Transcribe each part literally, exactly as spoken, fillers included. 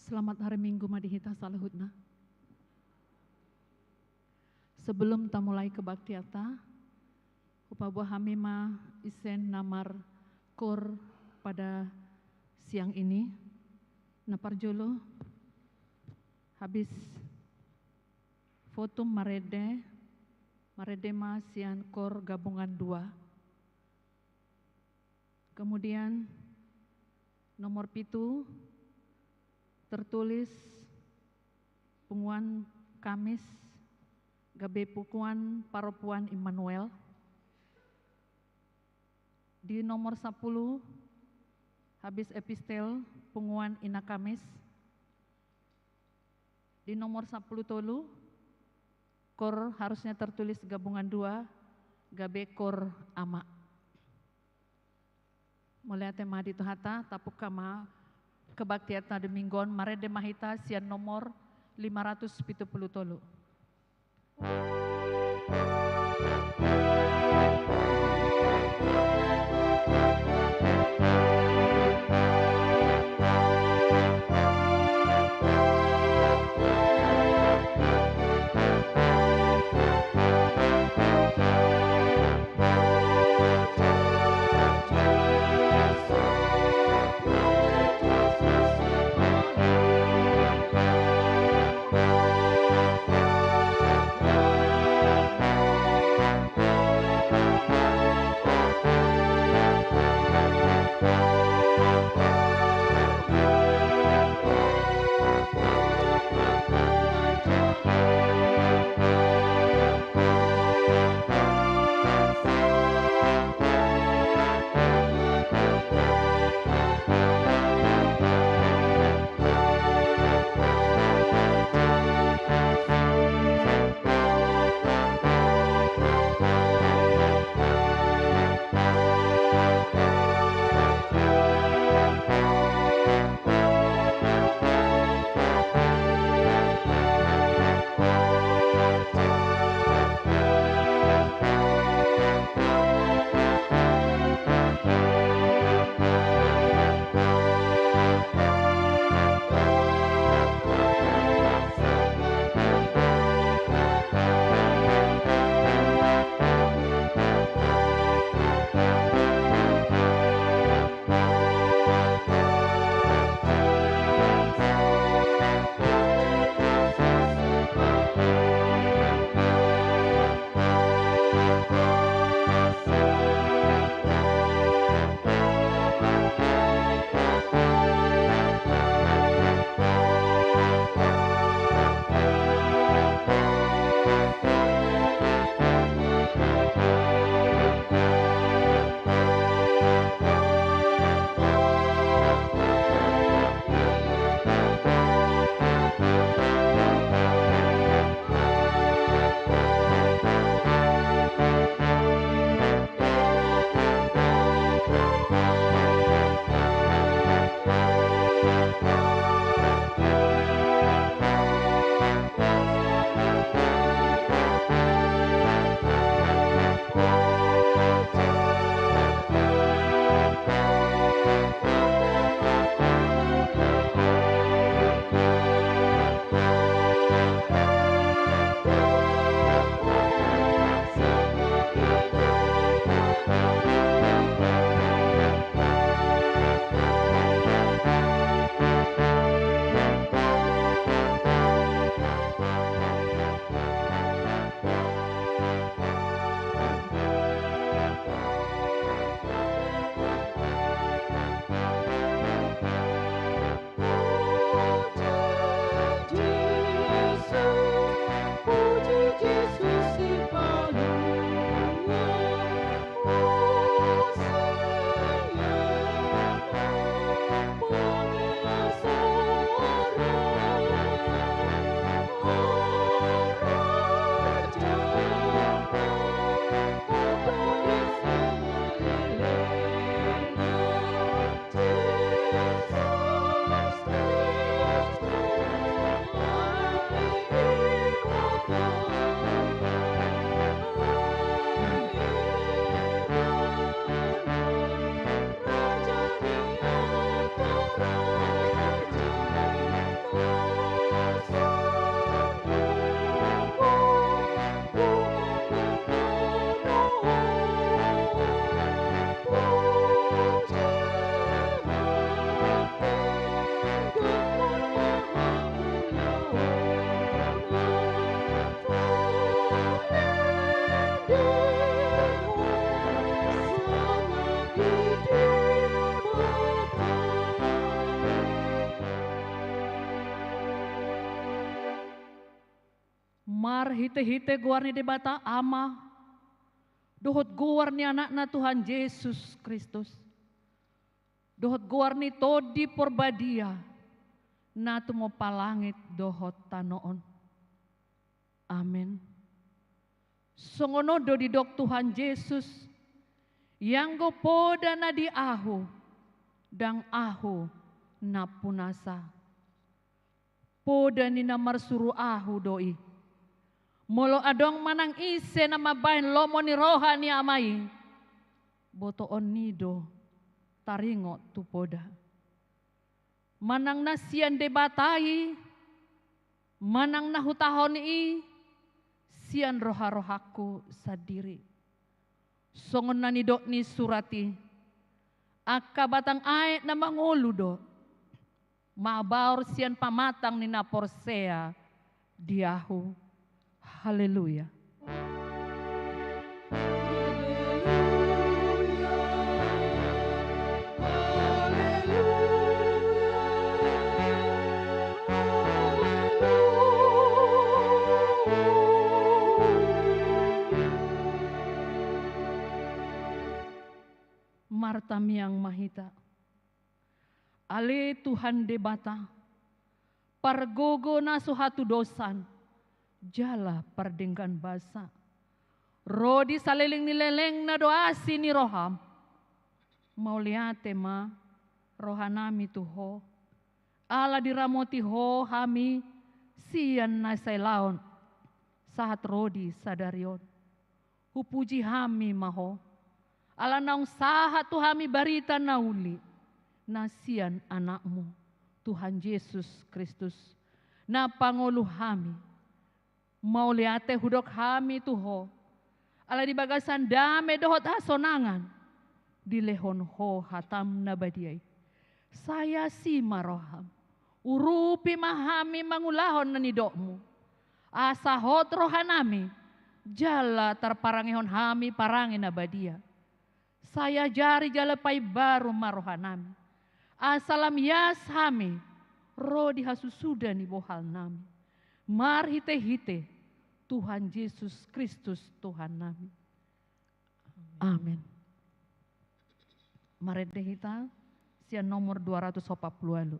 Selamat hari Minggu ma di hita saluhutna. Sebelum tamulai kebaktianta, hupaboa hami ma isen na markoor pada siang ini. Na parjolo, habis votum marende, marende ma sian koor gabungan dua. Kemudian nomor pitu tertulis punguan Kamis gabe punguan Paropuan Immanuel. Di nomor sapuluh habis epistel punguan Ina Kamis. Di nomor sapuluh tolu, koor harusnya tertulis gabungan dua, gabe koor Ama. Mauliate ma di Tuhanta, tabuka ma kebaktianta di minggu on, marende ma hita sian nomor lima ratus pitu puluh tolu. Marhite-hite goar ni Debata Ama, dohot goar ni Anakna Tuhan Jesus Kristus, dohot goar ni Tondi Porbadia, na tumompa langit dohot tano on. Amen. Songon on do didok Tuhan Jesus: Ianggo poda na di Ahu, ndang Ahu na punasa. Poda ni na marsuru Ahu do i. Molo adong manang ise na mambahen lomo ni roha ni Ama i, botoon ni do taringot tu poda. Manang na sian Debata i, manang na hutahon i sian roha-rohangku sandiri. Songon na nidok ni surat i: Angka batang aek na mangolu do mabaor sian pamatang ni na porsea di Ahu. Haleluya. Martamiang ma hita. Ale Tuhan Debata, pargogo na so hatudosan, jala pardenggan basa. Ro di saleleng ni lelengna do asi ni roham. Mauliate ma rohanami tu Ho, ala diramoti Ho hami sian na sailaon sahat ro di sadari on. Hupuji hami ma Ho, ala naung sahat tu hami barita na uli, na sian Anakmu, Tuhan Jesus Kristus, na pangolu hami. Mauliate hudok hami tu Ho, ala di bagasan dame dohot hasonangan, dilehon Ho hatam na badia i. Sai asi ma roham, urupi ma hami mangulahon na nidokmu. Asa hot rohanami, jala tarparangehon hami parange na badia. Sai ajari jala paimbaru ma rohanami. Asa lam ias hami, ro di hasusuda ni bohalnami. Marhite-hite Tuhan Jesus Kristus Tuhannami. Amen. Marende hita sian nomor dua ratus opat puluh ualu.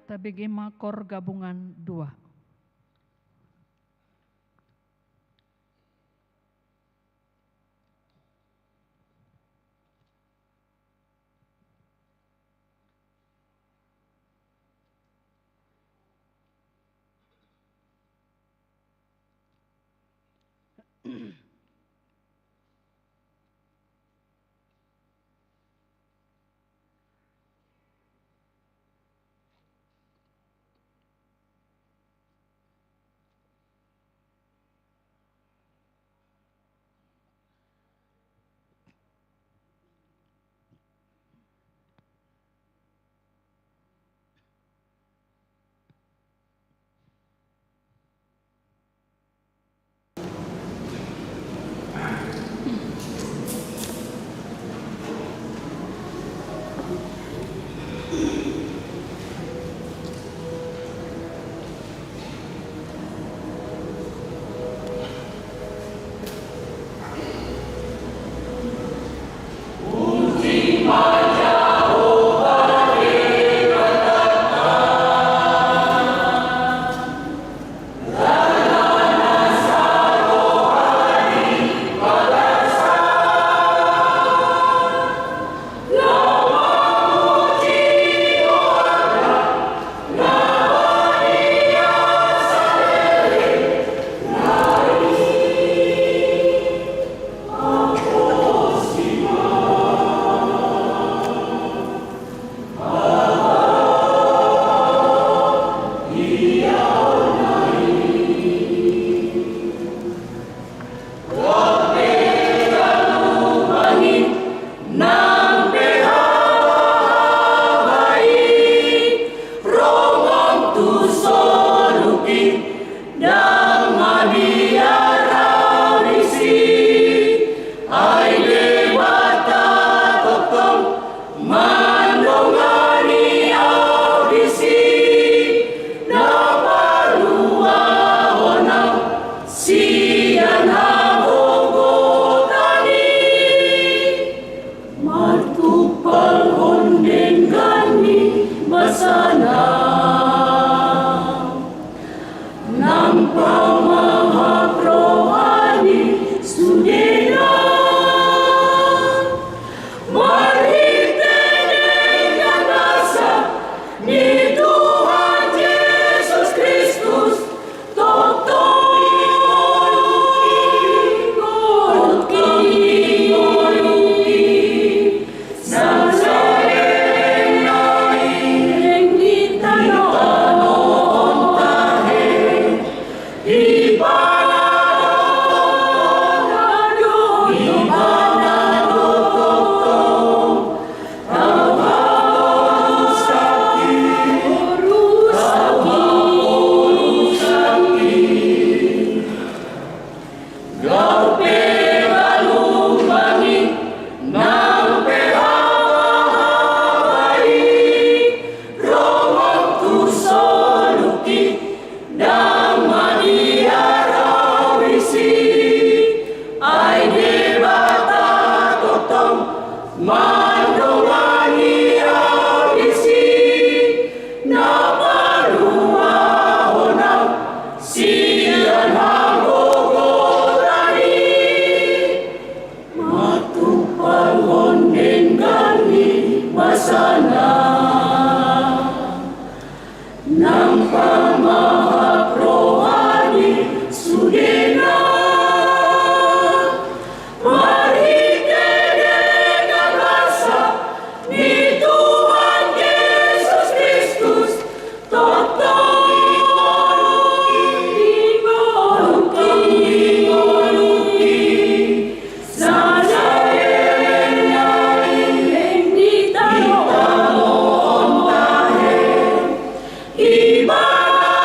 Tabege ma kor gabungan dua. Mandongani au disi, na paluahon au sian hagogotan i. Matumpalhon denggan ni basana, nang pamahap roha ni sudena. Marhite denggan basa ni Tuhan Jesus Kristus, tongtong ingolungi, ingolungi, sasaeleng na leleng di tano on tahe. Ibana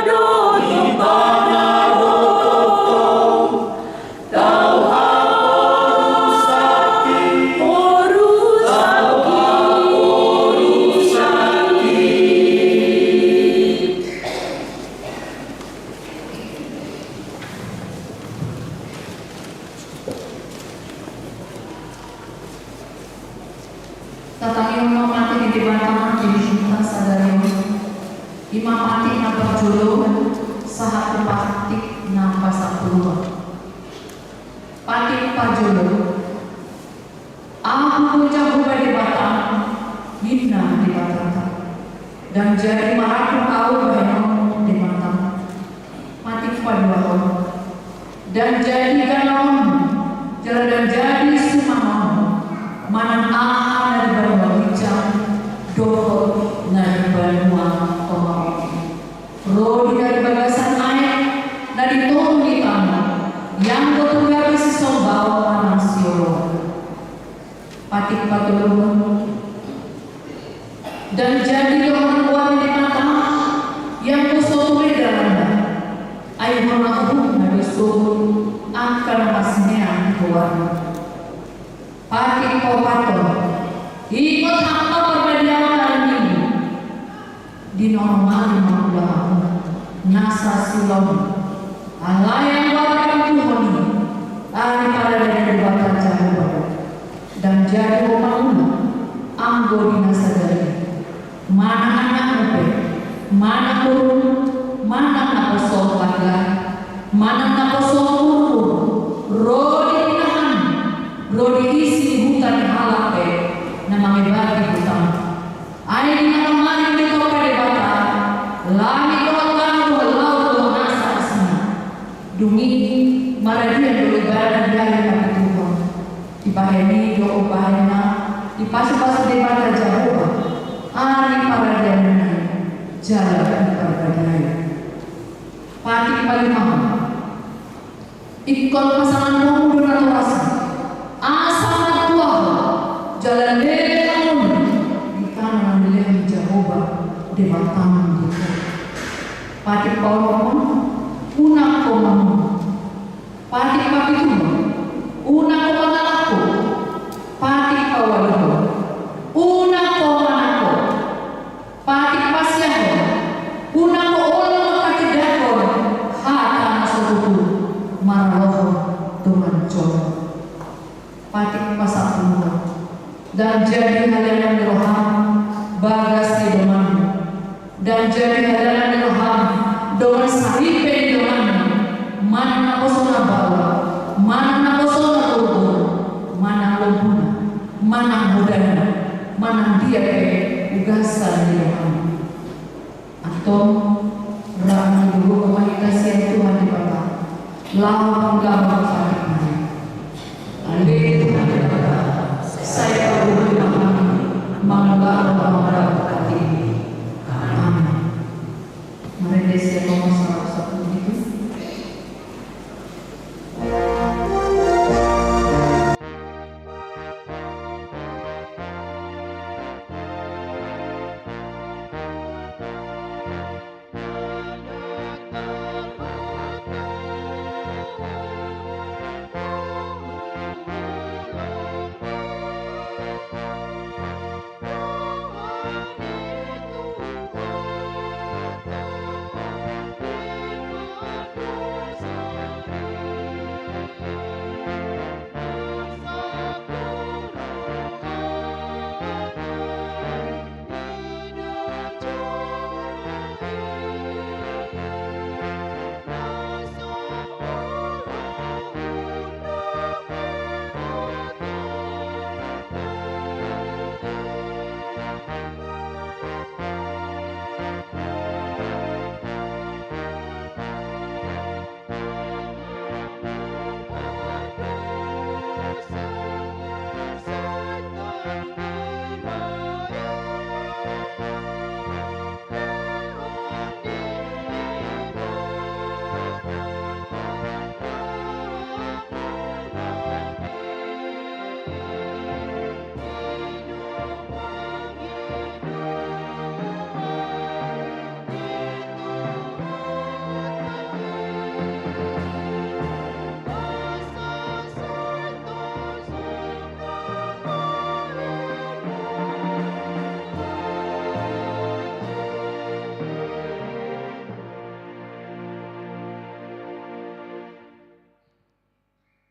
do, Ibana do tongtong tau haporusaki, porusaki, tau haporusaki. Tatangihon ma pati ni Debata di hita sadari on. I ma pati na parjolo sahat tu pati na pasampulu. Pati parjolo. Ahu do Jahowa Debatam, ninna Debatanta. Ndang jadi marangkup ahu bahenonmu Debatam. Pati paduahon. Ndang jadi ganaonmu, jala ndang jadi sumangonmu, manang aha na di banua ginjang dohot na di banua tomaon. Ro di na di bagasan aek na di toru ni tano, ianggo tu gabe sisombaon manang sioloan. Pati patoluhon. Ndang jadi dohonon goar ni Debata, ianggo so ture dalanna. Ai hona uhumna do sogot angka na marsinean goarna. Pati paopathon. Ingot angka parbadiaon ari Minggu. Di na onom ari mangula hamuna, nasa siulaon. Alai anggo ari Parmingguhon i, ari paradanan ni Debata Jahowa do. Ndang jadi ho mangula anggo di na sadari. Manang anakmu pe, manang borumuna, manang naposoon laklak, manang naposoon urbur, ro di pinahan, ro di isi ni huta ni halak pe na mangebati hutamu. Ai di na onom ari do ditompa Debata langit dohot tano dohot laut dohot nasa isina. Dung i maradian do ibana di ari parpituhon. Dibahen i do umbahen na dipasupasu Debata Jahowa ari paradianna i jala diparbadiai. Pati palimahon. Ingkon pasanganhonmu do natoras i, asa martua ho jala leleng anggongmu di tano na nilehon ni Jahowa Debatam di ho. Pati paonomhon, unang ho mangula. Pati papituhon, unang ho mangalangku. Pati paualuhon, unang ho manangko. Pati pasiahon, unang ho olo mangkatindangkon hata na so tutu maralohon dongan jolma. Pati pasampuluhon, ndang jadi haleanan ni roham bagas ni donganmu. Ndang jadi haleanan ni roham dongan saripe ni donganmu, manang naposona baoa, manang naposona urbur, manang lombuna, manang hodana, manang dia pe ugasan ni roham. Antong, rap mangido gogo ma hita sian Tuhan Debata laho mangulahon patik i. Ale Tuhan Debata, sai paboa ma hami mangulahon patik i. Amen. Marende sian nomor saratus sampulu pitu.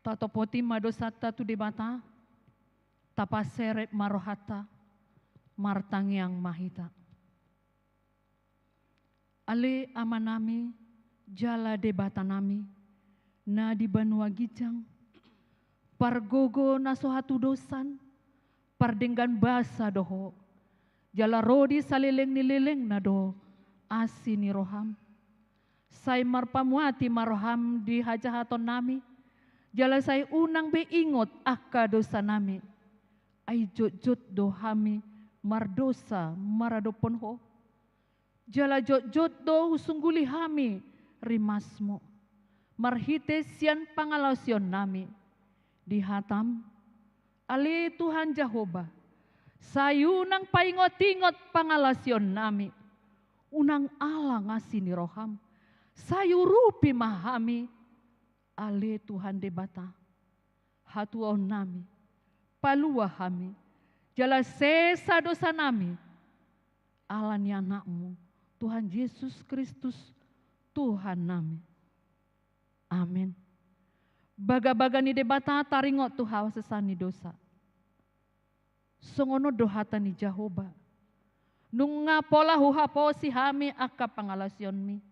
Tatopoti ma dosanta tu Debata, tapaserep ma rohanta, martangiang ma hita. Ale Amanami, jala Debatanami, na di banua ginjang, pargogo na so hatudosan, pardenggan basa do Ho, jala ro di saleleng ni lelengna do asi ni roham. Sai marpamuati ma roham di hajahatonnami, jala sai unang be ingot angka dosanami. Ai jotjot do hami mardosa maradophon Ho. Jala jotjot do husungguli hami rimasmu, marhite sian pangalaosionnami di hatam. Ale Tuhan Jahowa, sai unang paingotingot pangalaosionnami, unang alang asi ni roham, sai urupi ma hami, ale Tuhan Debata, hatuaonnami, palua hami, jala sesa dosanami, ala ni Anakmu, Tuhan Jesus Kristus, Tuhannami. Amen. Bagabaga ni Debata taringot tu hasesaan ni dosa. Songon on do hata ni Jahowa: Nunga pola huhaposi hami angka pangalaosionmi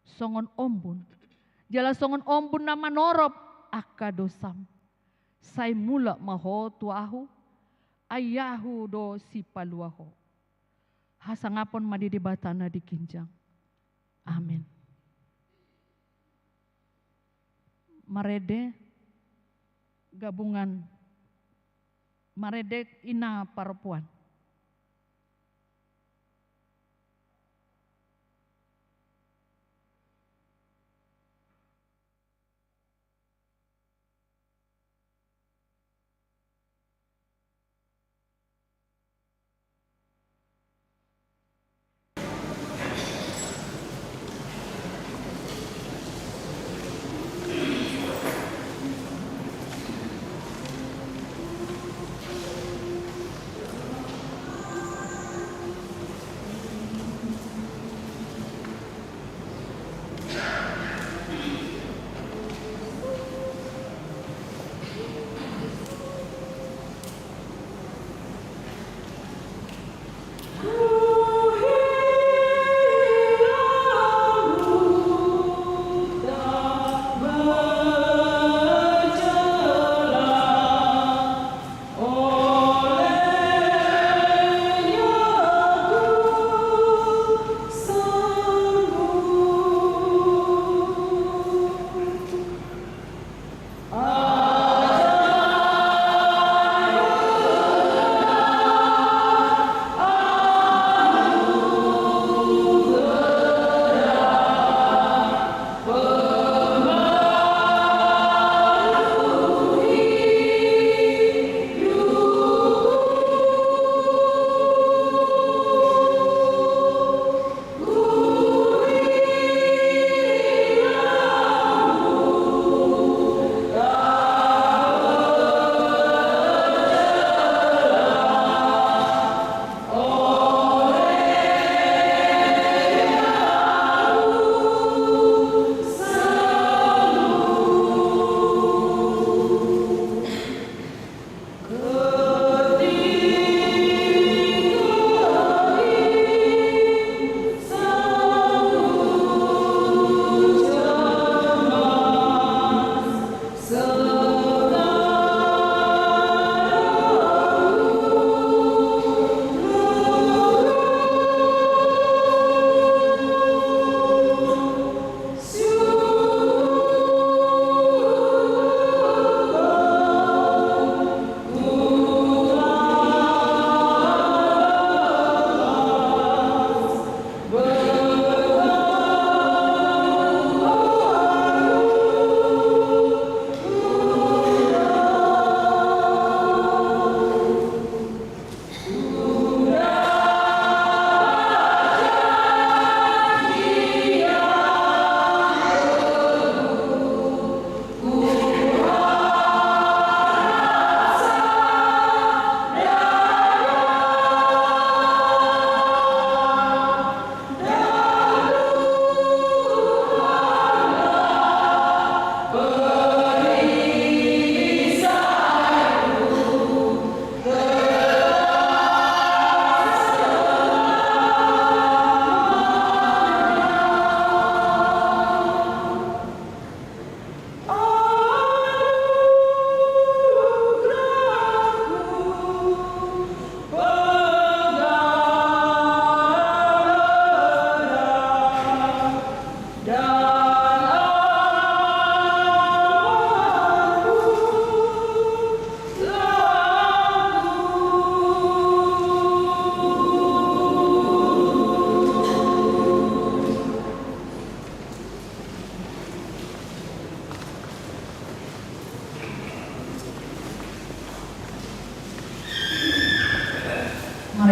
songon ombun, jala songon ombun na manorop angka dosam. Sai mulak ma ho tu Ahu, ai Ahu do sipalua ho. Hasangapon ma di Debata na di ginjang. Amen. Marende gabungan, marende ina parompuan.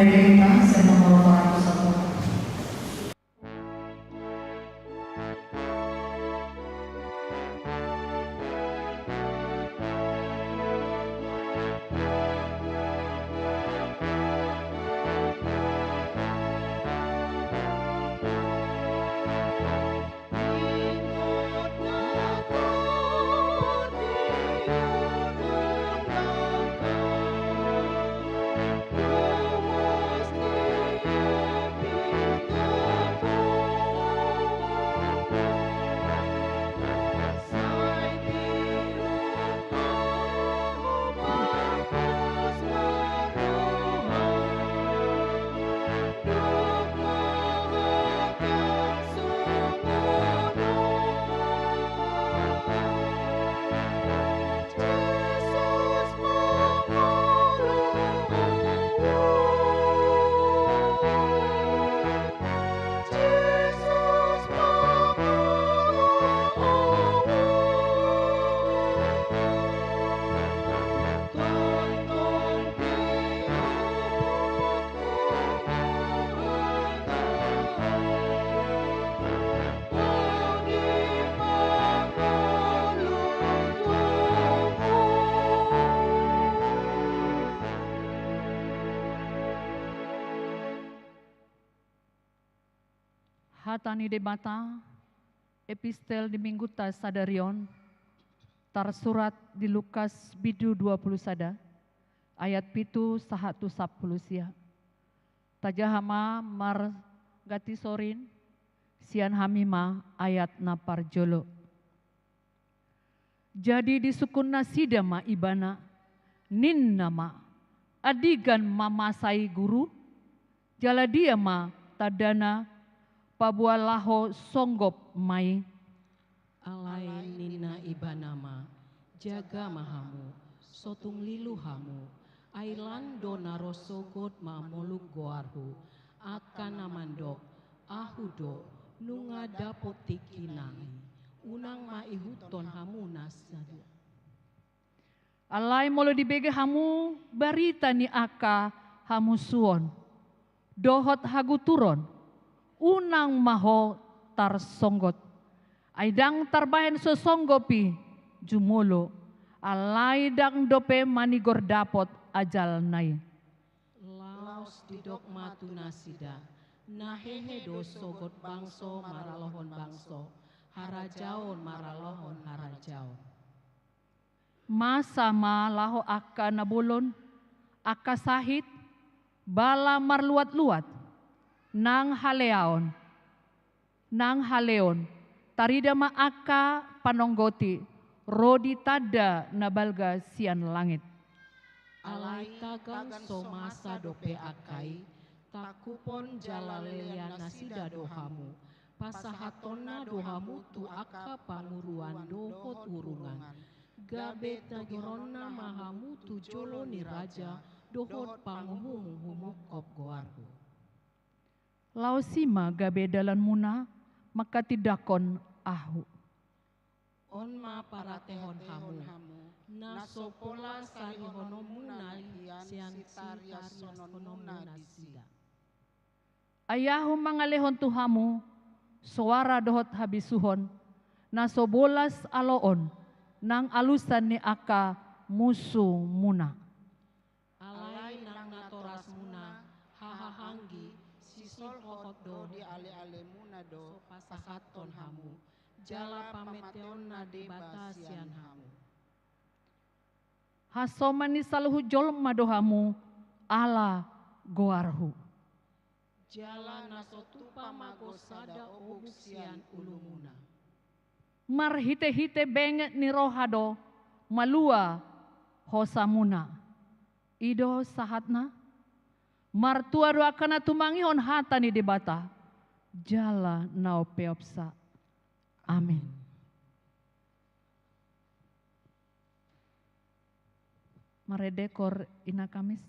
Debata, sian nomor empat ratus satu. Hata ni Debata, epistel di Minggunta sadari on, tarsurat di Lukas bindu dua pulu sada, ayat pitu sahat tu sampulu sia. Tajaha ma marganti sorin, sian hami ma ayat na parjolo. Jadi disungkun nasida ma Ibana, ninna ma, "Andigan ma masa i, Guru? Jala dia ma tandana, paboa laho songgop ma i?" Alai ninna Ibana ma, "Jaga ma hamu, so tung lilu hamu, ai lan do na ro sogot mamoluk goarHu, angka na mandok, 'Ahu do,' nunga dapot tingki nai. Unang ma ihuthon hamu nasida." Alai molo dibege hamu barita ni angka hamusuon dohot haguturon, unang ma ho tarsonggot. Ai ndang tarbahen so songgop i jumolo, alai ndang dope manigor dapot ajalna i. Laos didok ma tu nasida, na hehe do sogot bangso maralohon bangso, harajaon maralohon harajaon. Masa ma laho angka na bolon, angka sahit, bala marluat-luat, nang haleaon, nang haleon, tarida ma angka panonggoti, ro di tanda na balga sian langit. Alai tagan so masa dope angka i, tangkupon jala lelean nasida do hamu, pasahatonna do hamu tu angka panguruan dohot urungan, gabe tagihonna ma hamu tu jolo ni raja dohot panguhum humungkop goarHu. Laos i ma gabe dalanmuna manghatindanghon Ahu. On ma paranteon hamu, na so pola sarihononmuna i sian sitariashononmuna nasida. Ai Ahu mangalehon tu hamu soara dohot habisuhon, na so bolas aloon nang alusan ni angka musumuna. Alai nang natorasmuna, hahaanggi, sisol hohot do di alealemuna do pasahathon hamu, jala pamateonna Debata sian hamu. Hasoman ni saluhut jolma do hamu ala goarHu. Jala na so tupa ma do sada obuk sian ulumuna. Marhitehite benget ni roha do malua hosamuna. I do sahatna. Martua do angka na tumangihon hata ni Debata jala na umpeopsa. Amin. Marende kor Ina Kamis.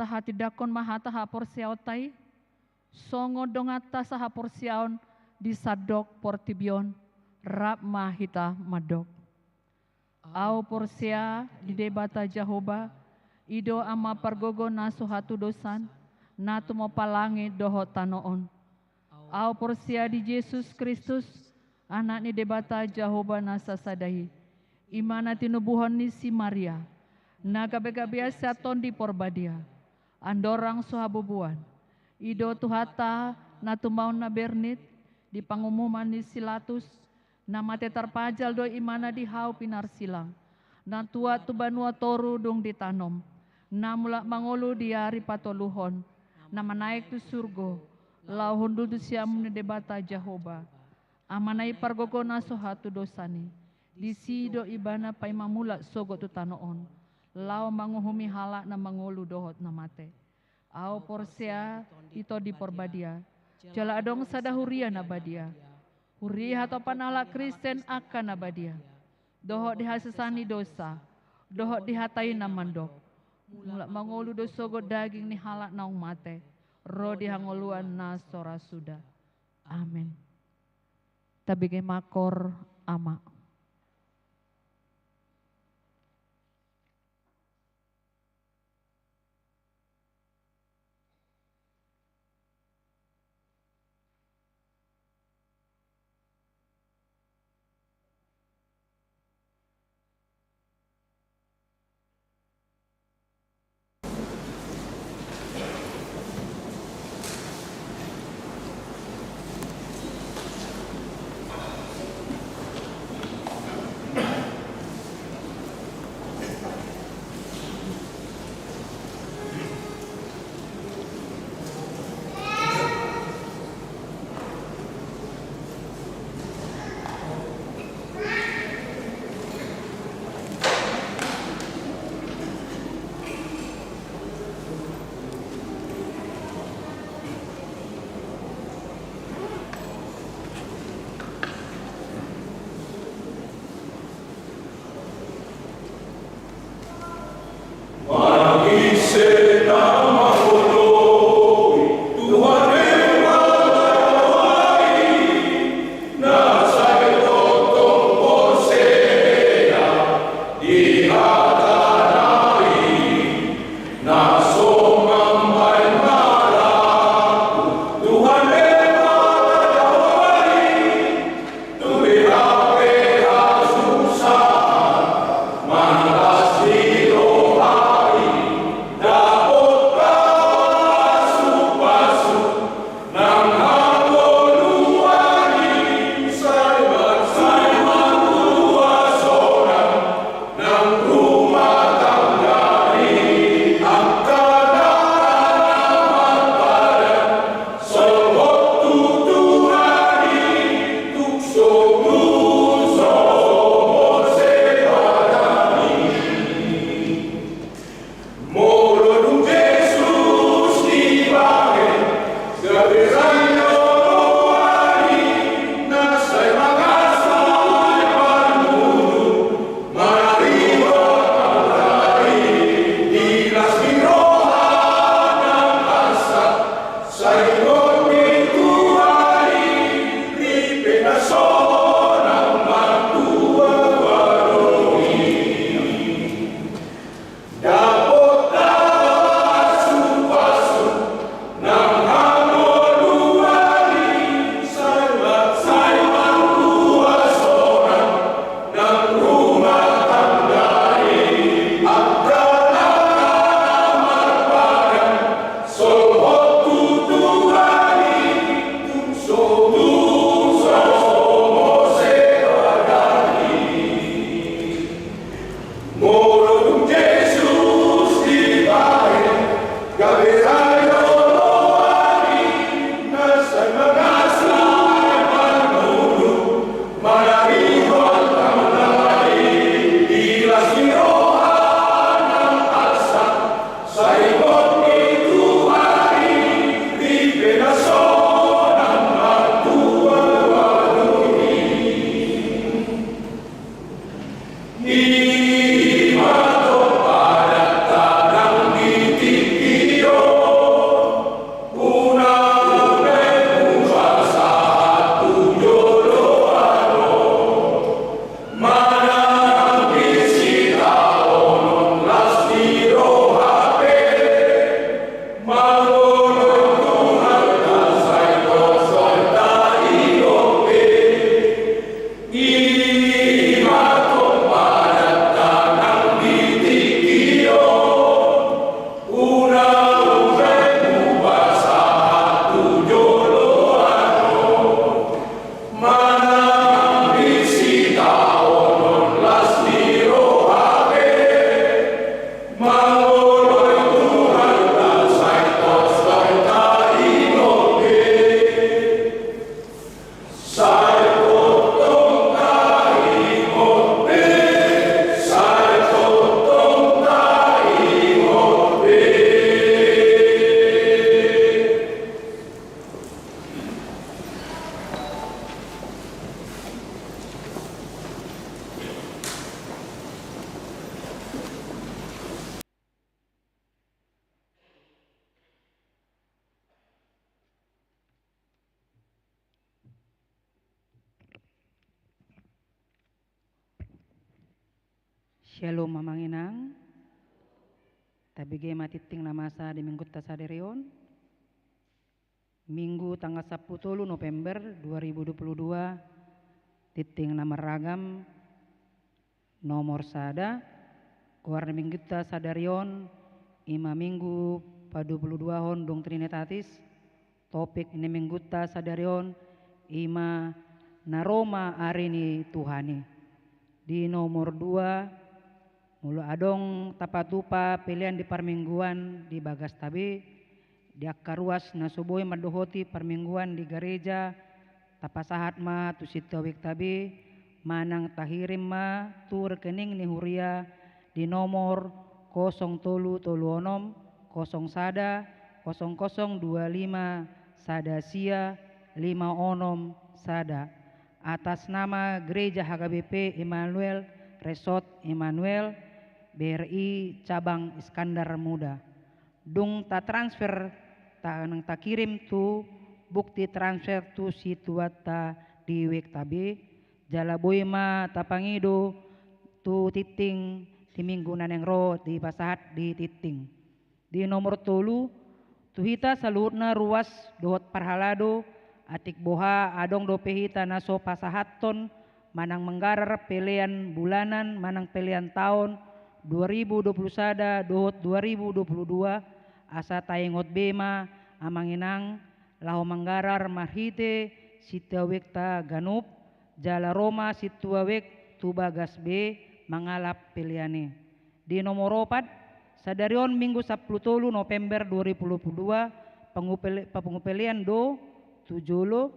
Tahatindangkon ma hata haporseaonta i, songon donganta sahaporseaon di sandok portibi on, rap ma hita mandok. Ahu porsea di Debata Jahowa, i do Ama pargogo na so hatudosan, na tumompa langit dohot tano on. Ahu porsea di Jesus Kristus, Anak ni Debata Jahowa na sasada i, i ma na tinubuhon ni si Maria, na gabegabean sian Tondi Porbadia, andorang so habubuan. I do Tuhanta na tumaon na bernit, di pangumuman ni si Latus, na mate tarpajal do imana di hau pinarsilang, na tuat tu banua toru dung ditanom, na mulak mangolu di ari patoluhon, na manaek tu surgo, laho hundul tu siamun ni Debata Jahowa, Amana i pargogo na so hatudosan i. Disi do ibana paima mulak sogot tu tano on, laho manguhumi halak na mangolu dohot na mate. Ahu porsea di Tondi Porbadia, jala adong sada huria na badia, huria hatopan halak Kristen angka na badia, dohot di hasesaan ni dosa, dohot di hata i na mandok, mulak mangolu do sogot daging ni halak naung mate, ro di hangoluan na so ra suda. Amen. Tabege ma koor, Ama. Shalom amang inang. Tabege ma tingting na masa di minggunta sadari on. Minggu tanggal sampulu tolu November dua ribu dua puluh dua, tingting na marragam. Nomor sada, goar ni minggunta sadari on, ima minggu padua puluh dua on dung Trinitatis. Topik ni minggunta sadari on, ima na ro ma ari ni Tuhan i. Di nomor dua, molo adong tapatupa pelean di parmingguan di bagasta be, di angka ruas na so boi mandohoti parmingguan di gareja, tapasahat ma tu sintua wekta be, manang tahirim ma tu rekening ni huria di nomor kosong tolu tolu onom, kosong sada, kosong kosong dua lima, sada sia, lima onom, sada. Atas nama Gereja H K B P Immanuel, Resort Immanuel, B R I Cabang Iskandar Muda. Dung tatransfer, ta-, nang takirim tu bukti transfer tu sintuanta di wekta be, jala boi ma tapangido tu tingting di minggu na naeng ro dipasahat di tingting. Di nomor tolu, tu hita saluhutna ruas dohot parhalado, atik boha adong dope hita na so pasahathon manang manggarar pelean bulanan manang pelean taon dua ribu dua puluh sada dohot dua ribu dua puluh dua, asa taingot be ma amang inang, laho manggarar marhite sintua wekta ganup, jala ro ma sintua wek tu bagas be mangalap pelean i. Di nomor opat, sadari on minggu sampulu tolu November dua ribu dua puluh dua, pangupele-, pangupelean do tu jolo,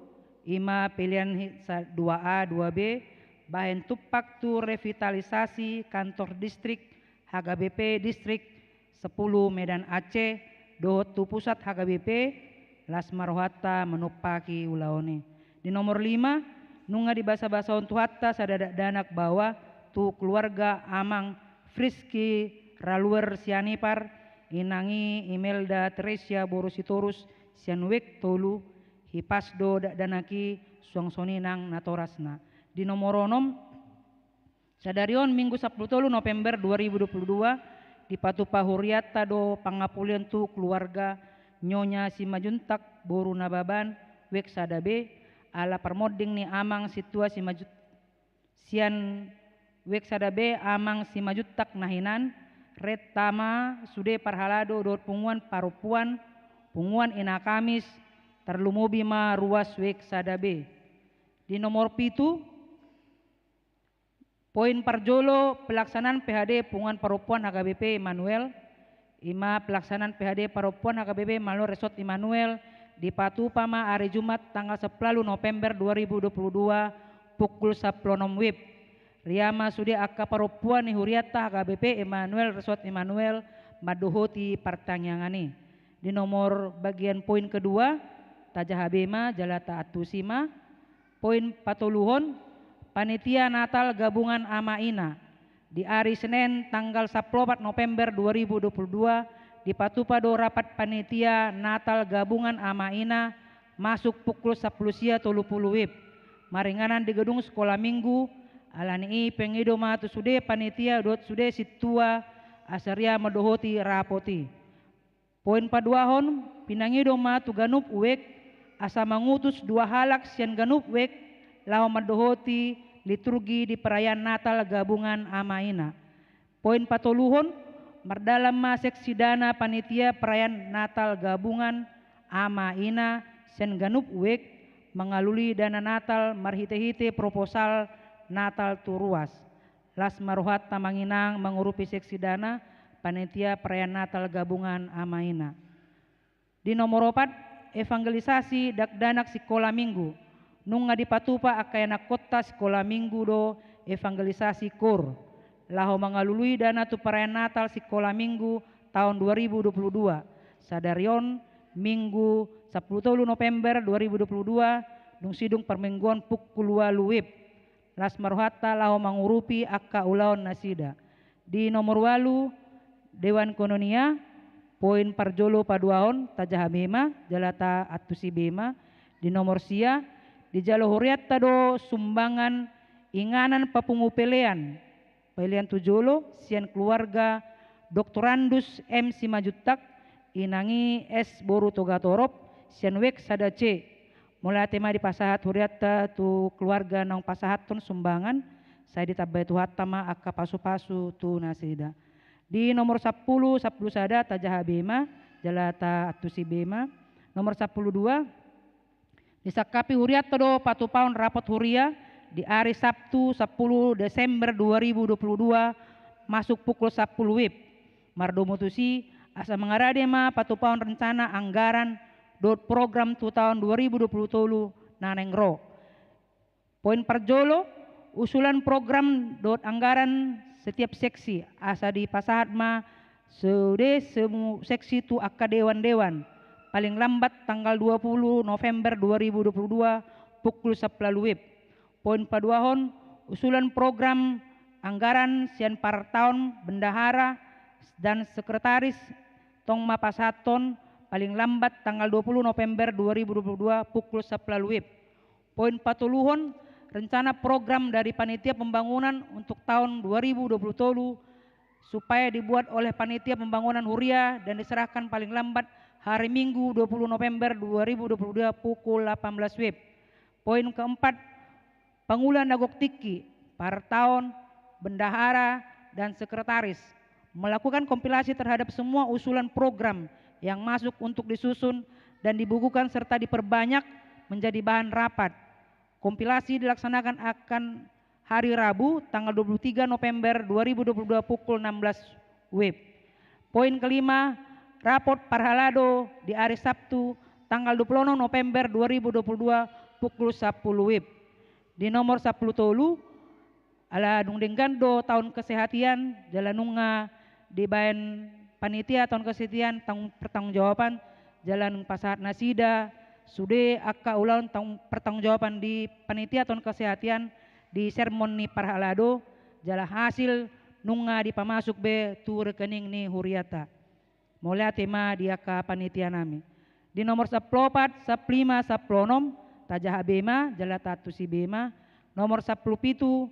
ima pelean hi-, sa-, dua A, dua B, bahen tumpak tu revitalisasi kantor distrik H K B P Distrik Sepuluh Medan Aceh, dohot tu pusat H K B P, las ma rohanta manumpaki ulaon i. Di nomor lima, nunga dibasabasahon Tuhanta sada dakdanak baoa tu keluarga amang Friski Raluer Sianipar, inang i Imelda Teresia boru Sitorus sian Wek tolu, hipas do dakdanak i suang songon i nang natorasna. Di nomor onom, sadari on minggu sampulu tolu November dua ribu dua puluh dua, dipatupa hurianta do pangapulion tu keluarga Nyonya Simanjuntak boru Nababan, Wek sada B, ala parmonding ni amang sintua Simanjut-, sian Wek sada B amang Simanjuntak na hinan, renta ma sude parhalado dohot punguan parompuan, punguan ina Kamis, tarlumobi ma ruas Wek sada B. Di nomor pitu, poin parjolo, pelaksanaan P H D punguan parompuan H K B P Immanuel, ima pelaksanaan P H D parompuan H K B P Immanuel Resort Immanuel, dipatupa ma ari Jumat tanggal sampulu ualu November dua ribu dua puluh dua, pukul sampulu onom wib. Ria ma sude angka parompuan ni hurianta H K B P Immanuel Resort Immanuel mandohoti partangiangan i. Di nomor bagian poin kedua, tajaha be ma, jala taantusi ma. Poin patoluhon, panitia Natal gabungan ama ina. Di ari Senen tanggal sampulu opat November dua ribu dua puluh dua, dipatupa do rapat panitia Natal gabungan ama ina masuk pukul sampulu sia tolu pulu wib. Maringanan di gedung Sekolah Minggu, alani i pangido ma tu sude panitia dohot sude sintua asa ria mandohoti rapot i. Poin paduahon, pinangido ma tu ganup Wek, asa mangutus dua halak sian ganup Wek, laho mandohoti liturgi di perayaan Natal gabungan ama ina. Poin patoluhon, mardalan ma seksi dana panitia perayaan Natal gabungan ama ina sian ganup Wek, mangalului dana Natal marhite-hite proposal Natal tu ruas. Las ma rohanta amang inang mangurupi seksi dana panitia perayaan Natal gabungan ama ina. Di nomor opat, evangelisasi dakdanak sikola minggu. Nunga dipatupa angka ianakkonta sikola minggu do evangelisasi koor, laho mangalului dana tu perayaan Natal sikola minggu taon dua ribu dua puluh dua. Sadari on, Minggu sampulu tolu November dua ribu dua puluh dua, dung sidung parmingguon pukul ualu wib. Las ma rohanta laho mangurupi angka ulaon nasida. Di nomor ualu, Dewan Koinonia, poin parjolo paduahon, tajaha be ma, jala taantusi be ma. Di nomor sia, dijalo hurianta do sumbangan inganan papungu pelean. Pelean tu jolo sian keluarga Doktorandus M Simanjuntak, inang i S boru Togatorop, sian W sada C. Mauliate ma dipasahat hurianta tu keluarga naung pasahathon sumbangan, sai ditambai Tuhanta ma angka pasupasu tu nasida. Di nomor sampulu, sampulu sada, tajaha be ma, jala taantusi be ma. Nomor sampulu dua, disangkapi hurianta do patupaon rapot huria di ari Sabtu sampulu Desember dua ribu dua puluh dua, masuk pukul sampulu wib. Mardomu tusi, asa mangarade ma patupaon rencana anggaran dohot program tu taon dua ribu dua puluh tolu na naeng ro. Poin parjolo, usulan program dohot anggaran setiap seksi, asa dipasahat ma sude semu-, seksi tu angka dewan-dewan, paling lambat tanggal dua puluh November dua ribu dua puluh dua, pukul sampulu wib. Poin paduahon, usulan program anggaran sian partaon, bendahara, dan sekretaris, tong ma pasahathon paling lambat tanggal dua puluh November dua ribu dua puluh dua, pukul sampulu wib. Poin patoluhon, rencana program dari panitia pembangunan untuk tahun dua ribu dua puluh tolu, supaya dibuat oleh panitia pembangunan huria dan diserahkan paling lambat hari Minggu dua puluh November dua ribu dua puluh dua pukul delapan belas wib. Poin keempat, pangula na gok tingki, partaon, bendahara, dan sekretaris, melakukan kompilasi terhadap semua usulan program yang masuk untuk disusun dan dibukukan serta diperbanyak menjadi bahan rapat. Kompilasi dilaksanakan akan hari Rabu, tanggal dua puluh tiga November dua ribu dua puluh dua, pukul enam belas wib. Poin kelima, rapot parhalado di hari Sabtu, tanggal dua puluh enam November dua ribu dua puluh dua, pukul sampulu wib. Di nomor sampulu tolu, ala dung denggan do taon kesehatan, jala nunga dibaen panitia taon kesehatan tang-, pertanggungjawaban, jala nunga pasahat nasida sude angka ulaon tang-, pertanggungjawaban di panitia taon kesehatan di sermon ni parhalado, jala hasil nunga dipamasuk be tu rekening ni huriata. Mauliate ma di angka panitia nami. Di nomor sampulu opat, sampulu lima, sampulu onom, tajaha be ma, jala taantusi be ma. Nomor sampulu pitu,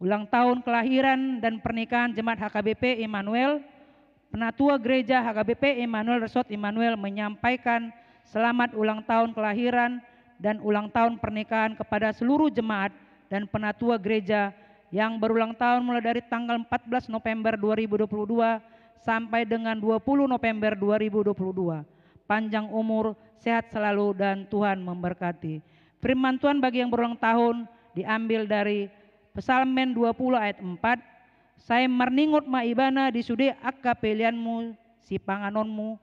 ulang tahun kelahiran dan pernikahan Jemaat H K B P Immanuel. Penatua Gereja H K B P Immanuel Resort Immanuel menyampaikan selamat ulang tahun kelahiran dan ulang tahun pernikahan kepada seluruh jemaat dan penatua gereja yang berulang tahun mulai dari tanggal empat belas November dua ribu dua puluh dua sampai dengan dua puluh November dua ribu dua puluh dua. Panjang umur, sehat selalu, dan Tuhan memberkati. Firman Tuhan bagi yang berulang tahun diambil dari Psalmen dua puluh ayat empat, "Sai marningot ma Ibana di sude angka peleanmu sipanganonmu,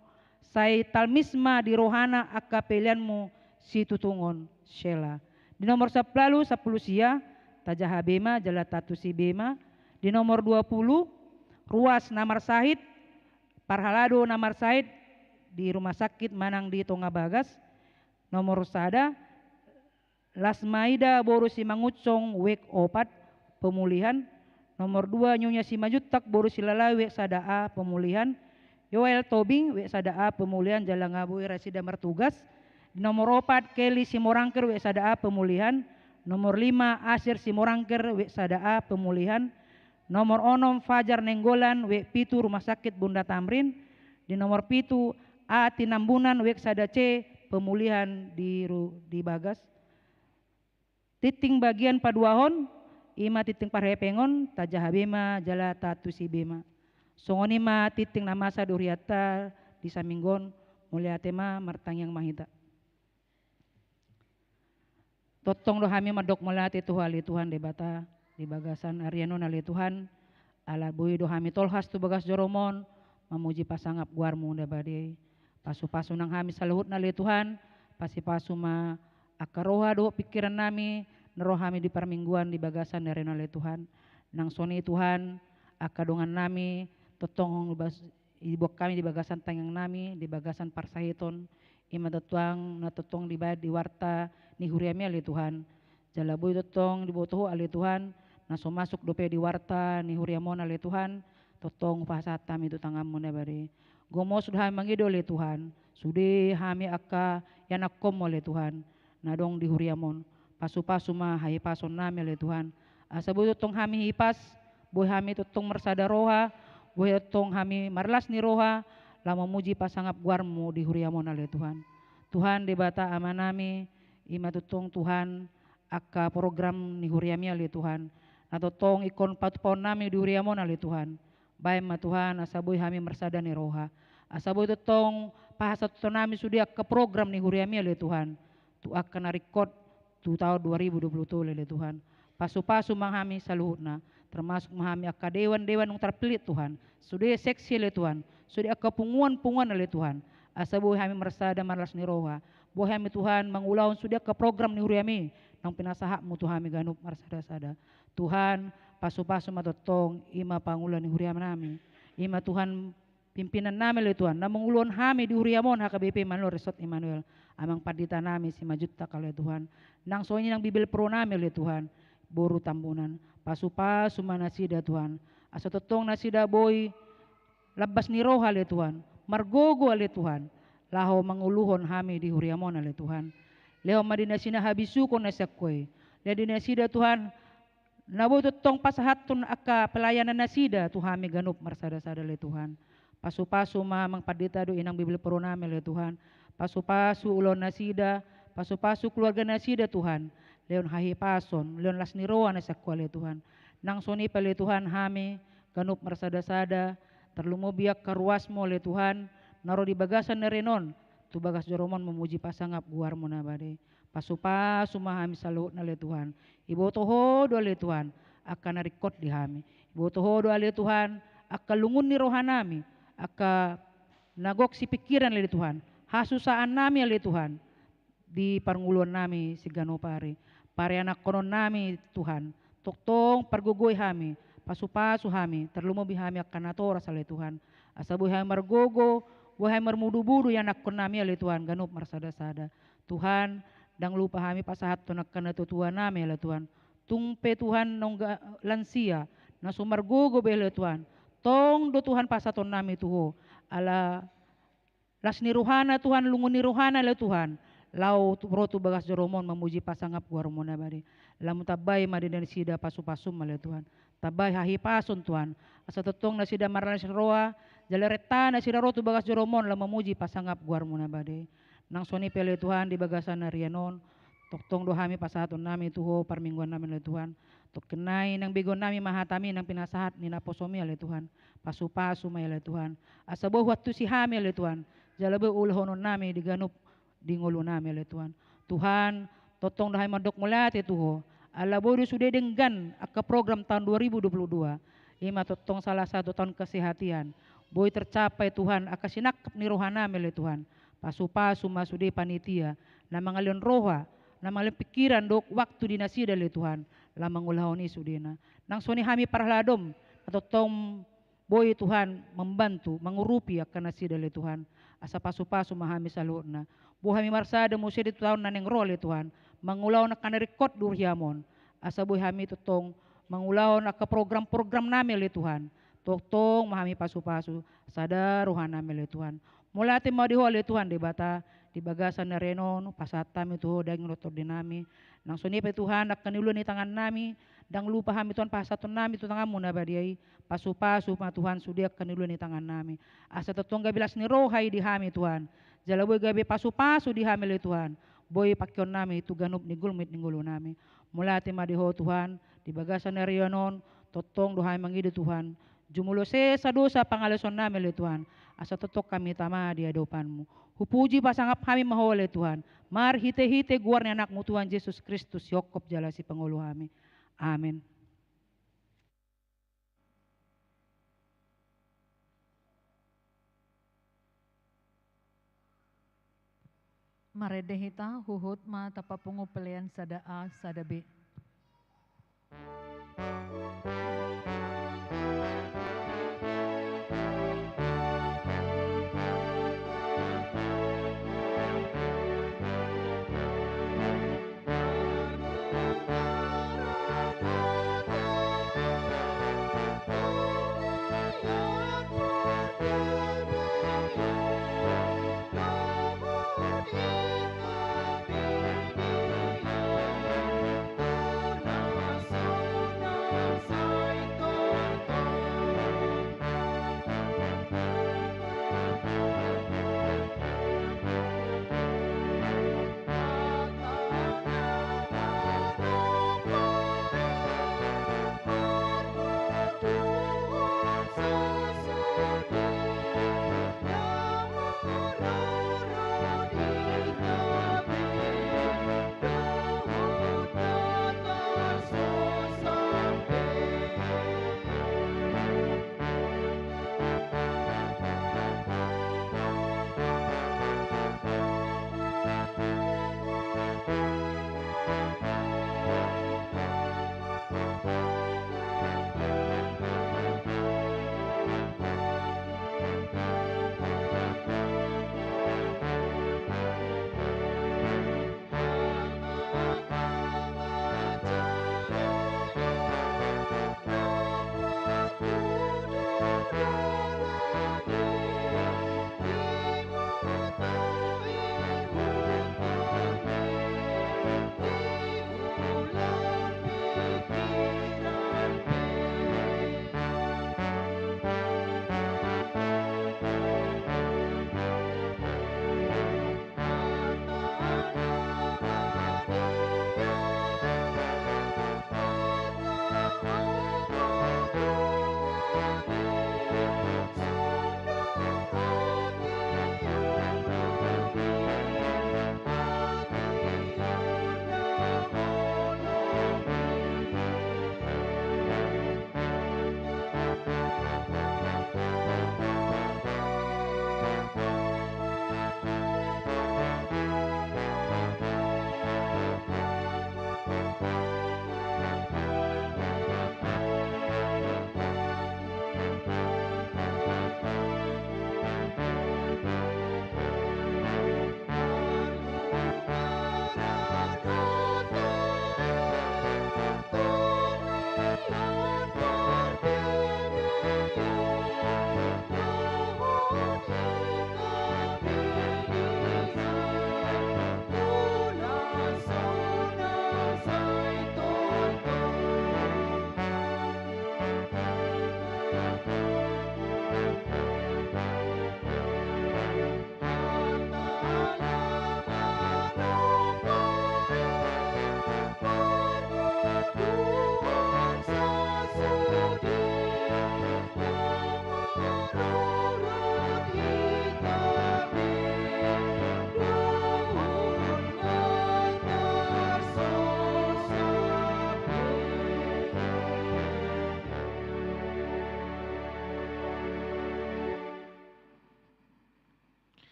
sai talmis ma di rohana angka peleanmu situtungon." Sela. Di nomor sampulu ualu, sampulu sia, tajaha be ma, jala taantusi be ma. Di nomor dua puluh, ruas na marsahit, parhalado na marsahit di rumah sakit manang di tonga bagas. Nomor sada, Lasmaida boru Simangunsong, wik opat, pemulihan. Nomor dua, Nyonya Simanjuntak boru Silalahi, wik sada A, pemulihan. Yoel Tobing, wik sada A, pemulihan, jala nga boi rasida martugas. Nomor opat, Kelly Simorangkir, wik sada A, pemulihan. Nomor lima, Asir Simorangkir, wik sada A, pemulihan. Nomor onom, Fajar Nainggolan, wik pitu, Rumah Sakit Bunda Tamrin. Di nomor pitu, A Tinambunan, wik sada C, pemulihan di ru-, di bagas. Tingting bagian paduahon, i ma tingting parhepengon, tajaha be ma, jala taantusi be ma. Songon i ma tingting na masa di hurianta di saminggu on. Mauliate ma, martangiang ma hita. Tongtong do hami mandok mauliate tu Ho ale Tuhan Debata, di bagasan arian on ale Tuhan, ala boi do hami tolhas tu bagas joroMon, mamuji pasangap goarMu na badia i. Pasupasu nang hami saluhutna ale Tuhan, pasupasu ma angka roha dohot pingkiran nami, na ro hami di parmingguan di bagasan ni ari on ale Tuhan. Nang songon i Tuhan, angka dongan nami, tongtong bas-, diboan hami di bagasan tangiang nami, di bagasan parsahiton, i ma tongtong na tongtong dibaen di warta ni huriaMi ale Tuhan. Jala boi tongtong diboto Ho ale Tuhan, na so masuk dope di warta ni huriaMon ale Tuhan, tongtong hupasahat hami tu tanganMu na badia i. Gomos do hami mangido ale Tuhan, sude hami angka ianakhonMu ale Tuhan, na adong di huriaMon. Pasupasu ma hahipason nami ale Tuhan, asa boi tongtong hami hipas, Boi hami tongtong marsada roha, boi tongtong hami marlas ni roha, laho mamuji pasangap goarmu di huriam on ale Tuhan. Tuhan Debata Amanami, ima tongtong Tuhan, angka program ni huriami ale Tuhan. Na tongtong ingkon patupaonnami di huriam on ale Tuhan. Baen ma Tuhan, asa boi hami marsada ni roha. Asa boi tongtong pasahatonnami sude angka program ni huriami ale Tuhan. Tu angka na ringkot, tu taon dua ribu dua puluh tolu ale Tuhan. Pasupasu ma hami saluhutna, termasuk ma hami angka dewan-dewan naung tarpillit Tuhan. Sude seksi ale Tuhan, sude angka punguan-punguan ale Tuhan. Asa boi hami marsada marlas ni roha. Boi hami Tuhan mangulahon sude angka program ni huriami, naung pinasahatmu tu hami ganup marsada-sada. Tuhan, pasupasu ma tongtong, ima pangula ni hurianami. Ima Tuhan, pimpinannami ale Tuhan, na mangulahon hami di huriam on H K B P Immanuel Resort Immanuel, amang panditanami Simanjuntak ale Tuhan, nang songon i nang bibelvrouw nami ale Tuhan, boru Tambunan, pasupasu ma nasida Tuhan, asa tongtong nasida boi lambas ni roha ale Tuhan, margogo ale Tuhan, laho manguluhon hami di huriam on ale Tuhan, lehon ma di nasida habisuhon na sian Ho i, lehon di nasida Tuhan, na boi tongtong pasahathon angka pelayanan nasida tu hami ganup marsada-sada ale Tuhan. Pasupasu ma amang pandita dohot inang bibelvrouw nami ale Tuhan. Pasupasu ulaon nasida, pasupasu keluarga nasida Tuhan. Lehon hahipason, lehon las ni roha na sian Ho ale Tuhan. Nang songon i pe ale Tuhan hami, ganup marsada-sada, tarlumobi angka ruasmu ale Tuhan, na ro di bagasan ari on, tu bagas joroM on mamuji pasangap goarMu na badia i. Pasupasu ma hami saluhutna ale Tuhan. Iboto Ho do ale Tuhan, angka na ringkot di hami. Iboto Ho do ale Tuhan, angka lungun ni rohanami, angka na gok sipingkiran ale Tuhan. Hasusaannami ale Tuhan, di parngoluonnami siganup ari. Parianakkononnami Tuhan, tongtong pargogoi hami, pasupasu hami, tarlumobi hami angka natoras ale Tuhan. Asa boi hami margogo, boi hami marmudu-budu ianakkonnami ale Tuhan, ganup marsada-sada. Tuhan, ndang lupa hami pasahathon angka natuatuanami ale Tuhan. Tung pe Tuhan nunga lansia, na so margogo be ale Tuhan. Tong do Tuhan pasahatonnami tu Ho, ala las ni rohana Tuhan, lungun ni rohana ale Tuhan. Laho tu, ro tu bagas joroM on mamuji pasangap goarMu na badia i. Lamu tambai ma di nasida pasupasu-Mu ale Tuhan. Tambai hahipason Tuhan. Asa tongtong nasida marlas roha, jala renta nasida ro tu bagas joroM on laho mamuji pasangap goarMu na badia i. Nang songon i pe ale Tuhan di bagasan ari on. Tongtong do hami pasahatonnami tu Ho parmingguannami ale Tuhan. Tongkin nai naeng begeonnami ma hataMi naeng pinasahat ni naposoMi ale Tuhan. Pasupasu ma i ale Tuhan. Asa boi huantusi hami ale Tuhan. Jala boi ulahononnami di ganup di ngolunami ale Tuhan. Tuhan, tongtong do hami mandok mauliate tu Ho. Ala boi do sude denggan angka program taon dua ribu dua puluh dua. Ima tongtong salah satu taon kesehatan. Boi tercapai Tuhan angka sinangkap ni rohanami ale Tuhan. Pasupasu ma sude panitia. Na mangalehon roha, na mangalehon pingkiran dohot waktu di nasida ale Tuhan. Laho mangulahon i sudena. Nang songon i hami parhalado-M. Na tongtong boi Tuhan mambantu, mangurupi angka nasida ale Tuhan. Asa pasupasu ma hami saluhutna. Boi hami marsada muse di taon na naeng ro ale Tuhan. Mangulahon angka na ringkot di huriaM on. Asa boi hami tongtong mangulahon angka program-programnami ale Tuhan. Tongtong ma hami pasupasu, sada rohanami ale Tuhan. Mauliate ma di Ho ale Tuhan Debata, di bagasan ari on, pasahat hami tu Ho daging dohot tondinami. Nang songon i pe Tuhan, angka na niula ni tangannami, ndang lupa hami Tuhan pasahatonnami tu tanganMu na badia i, pasupasu ma Tuhan sude angka na niula ni tangannami. Asa tongtong gabe las ni roha i di hami Tuhan. Jala boi gabe pasupasu di hami ale Tuhan. Boi pangkeonnami tu ganup ni gulmit ni ngolunami. Mauliate ma di Ho Tuhan, di bagasan ari on, tongtong do hami mangido Tuhan. Jumolo sesa dosa pangalaosionnami ale Tuhan. Asa tongtong hami tama di adopanMu. Hupuji pasangap hami ma Ho ale Tuhan. Marhite-hite goar ni AnakMu Tuhan Jesus Kristus, sihongkop jala sipangolu hami. Amen. Marende hita, huhut ma tapapungu pelean sada A, sada B.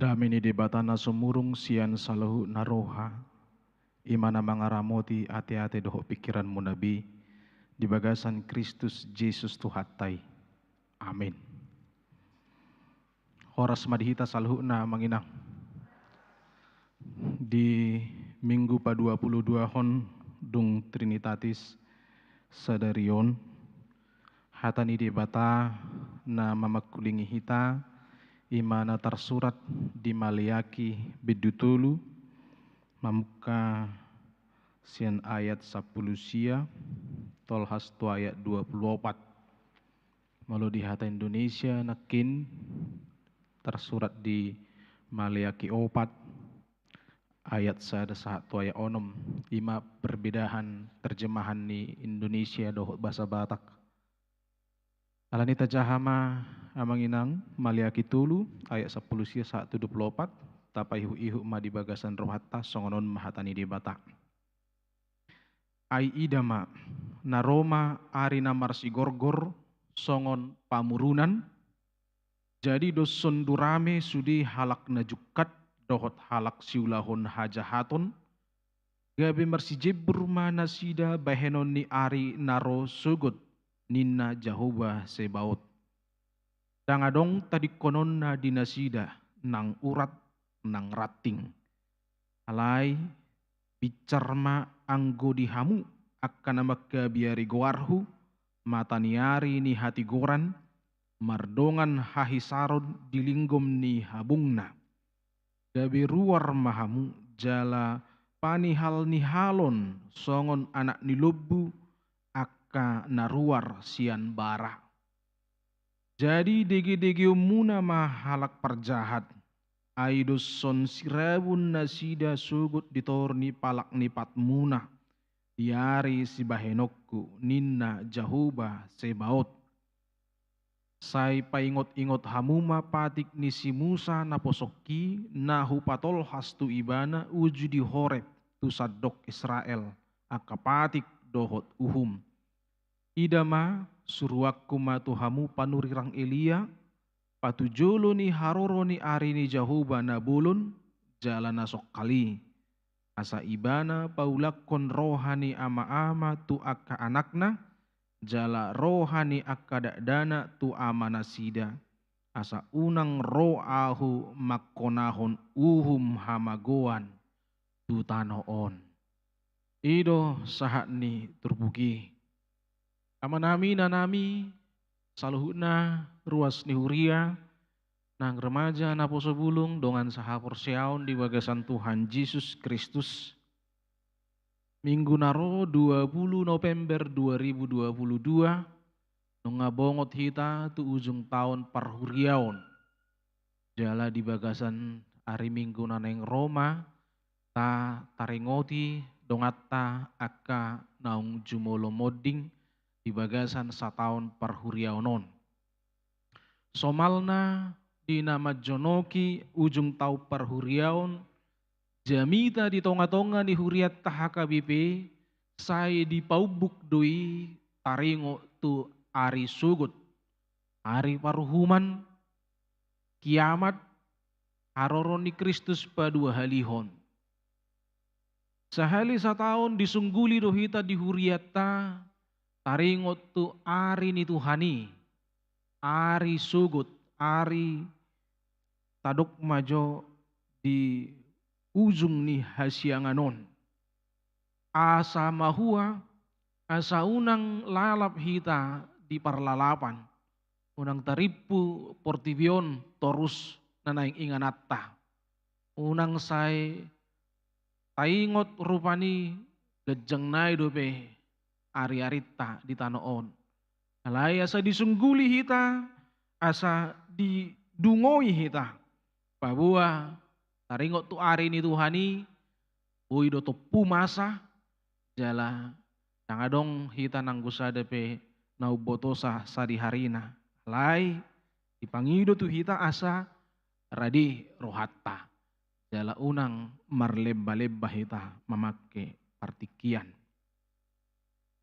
Dame ni Debata na sumurung sian saluhutna roha, i ma na mangaramoti ateate dohot pingkiranmuna be, di bagasan Kristus Jesus Tuhanta i. Amin. Horas ma di hita saluhutna, Amang Inang. Di Minggu paduapuloduahon dung Trinitatis sadari on, hata ni Debata na mamangkulingi hita, i ma na tarsurat di Maleaki bindu tolu, mamungka sian ayat sampulu sia, tolhas tu ayat dua pulu opat. Molo di hata Indonesia nangkin tarsurat di Maleaki opat, ayat sada sahat tu ayat onom, i ma perbedaan terjemahan ni Indonesia dohot bahasa Batak. Alani i tajaha ma, Amang Inang, Maleaki tolu, ayat sampulu sia sahat tu dua pulu opat, tapaihut-ihut ma di bagasan rohanta, songon on ma hata ni Debata. Ai ida ma, na ro ma ari na marsigorgor songon pamurunan, jadi doshon durame sude halak na jungkat dohot halak siulahon hajahaton, gabe marsijembur ma nasida bahenon ni ari na ro sogot, ninna Jahowa Sebaot. Ndang adong tadingkononna di nasida nang urat nang ranting. Alai binsar ma anggo di hamu angka na mangkabiari goarhu, mata ni ari ni hatigoran, mardongan hahisaron di linggom ni habungna. Gabe ruar ma hamu jala panihal-nihalon songon anak ni lombu angka na ruar sian bara. Jadi dege-degeonmuna ma halak parjahat, ai doshon sirabun nasida sogot di toru ni palak ni patmuna di ari sibahenonku, ninna Jahowa Sebaot. Sai paingot-ingot hamu ma patik ni si Musa naposongki, na hupatolhas tu ibana uju di Horeb tu sandok Israel, angka patik dohot uhum. Ida ma, suruanku ma tu hamu panurirang Elia, patujolo ni haroro ni ari ni Jahowa na bolon jala na songkal i, asa ibana paulakkon roha ni ama-ama tu angka anakna, jala roha ni angka dakdanak tu amanasida, asa unang ro ahu mangkonahon uhum hamagoan tu tano on. I do sahat ni turpuk i. Amanami, inanami, saluhutna ruas ni huria, nang remaja naposo bulung dongan sahaporseaon di bagasan Tuhan Jesus Kristus. Minggu na ro dua pulu November dua ribu dua pulu dua, nunga bongot hita tu ujung taon parhuriaon. Jala di bagasan ari Minggu na naeng ro ma, ta taringoti donganta angka naung jumolo monding di bagasan sataon parhuriaon on. Somalna di na manjonoki ujung taon parhuriaon, jamita di tonga-tonga ni hurianta H K B P, sai dipaumbuk do i taringot tu ari sogot, ari paruhuman, kiamat, haroro ni Kristus paduahalihon. Sahali sataon disungguli do hita di hurianta, taringot tu ari ni Tuhan i, ari sogot, ari tadok ma jo di ujung ni hasiangan on. Asa mahua, asa unang lalap hita di parlalapan, unang tarimpu portibi on torus na naeng ingananta. Unang sai taingot rupani ganjang nai dope ari-arinta di tano on. Alai asa disungguli hita, asa didungoi hita. Paboa taringot tu ari ni Tuhan i, boi do tompu masa, jala ndang adong hita nanggo sada pe na umbotosa sadiharina. Alai dipangido tu hita asa rade rohanta, jala unang marlemba-lemba hita mamangke partingkian.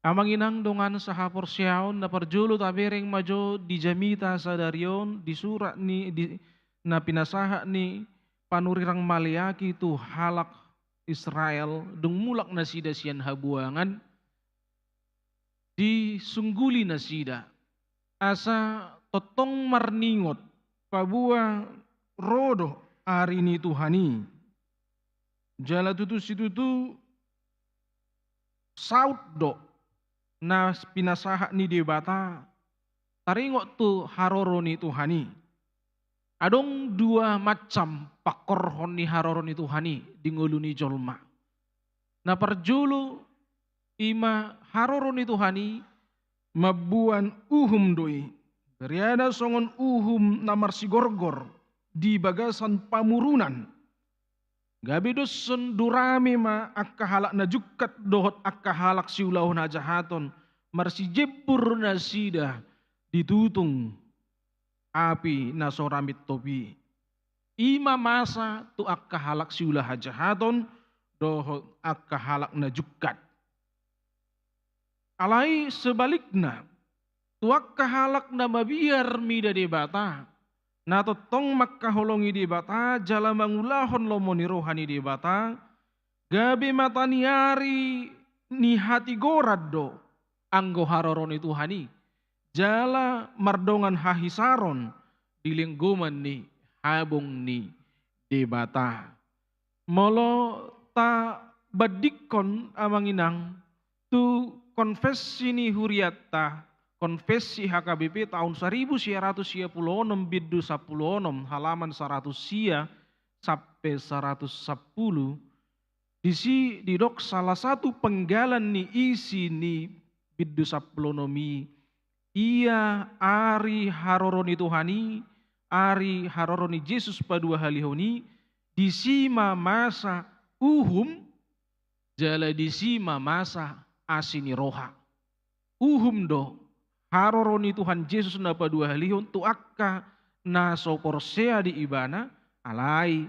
Amang inang dongan sahaporseaon, na parjolo tabereng ma jo di jamita sadari on, di surat ni, di, na pinasahat ni panurirang maleaki tu halak Israel, dung mulak nasida sian habuangan, disungguli nasida, asa tongtong marningot, paboa ro do ari ni Tuhan i. Jala tutu situtu saut do na pinasahat ni Debata, taringot tu haroro ni Tuhan i. Adong dua macam pangkorhon ni haroro ni Tuhan i di ngolu ni jolma. Na parjolo, ima haroro ni Tuhan i mamboan uhum do i. Beriada songon uhum na marsigorgor di bagasan pamurunan. Gabe doshon durame ma angka halak na jungkat dohot angka halak siulahon hajahaton, marsijembur nasida di tutung api na so ra mintop i. Ima masa tu angka halak siula hajahaton dohot angka halak na jungkat. Alai sebalikna, tu angka halak na mabiar mida Debata, na tongtong mangkaholongi Debata jala mangulahon lomo ni roha ni Debata, gabe mata ni ari ni hatigoran do anggo haroro ni Tuhan i, jala mardongan hahisaron di lenggoman ni habong ni Debata. Molo tabandingkon, amang inang, tu konfessi ni hurianta, konfessi H K B P tahun saribu sia ratus sia pulu onom bindu sampulu onom, halaman saratus sia sampe saratus sampulu, disi didok salah satu penggalan ni isi ni bindu sampulu onom i, ia ari haroro ni Tuhan i, ari haroro ni Jesus paduahalihon i, disi ma masa uhum, jala disi ma masa asi ni roha. Uhum do haroro ni Tuhan Jesus na paduahalihon tu angka na so porsea di Ibana, alai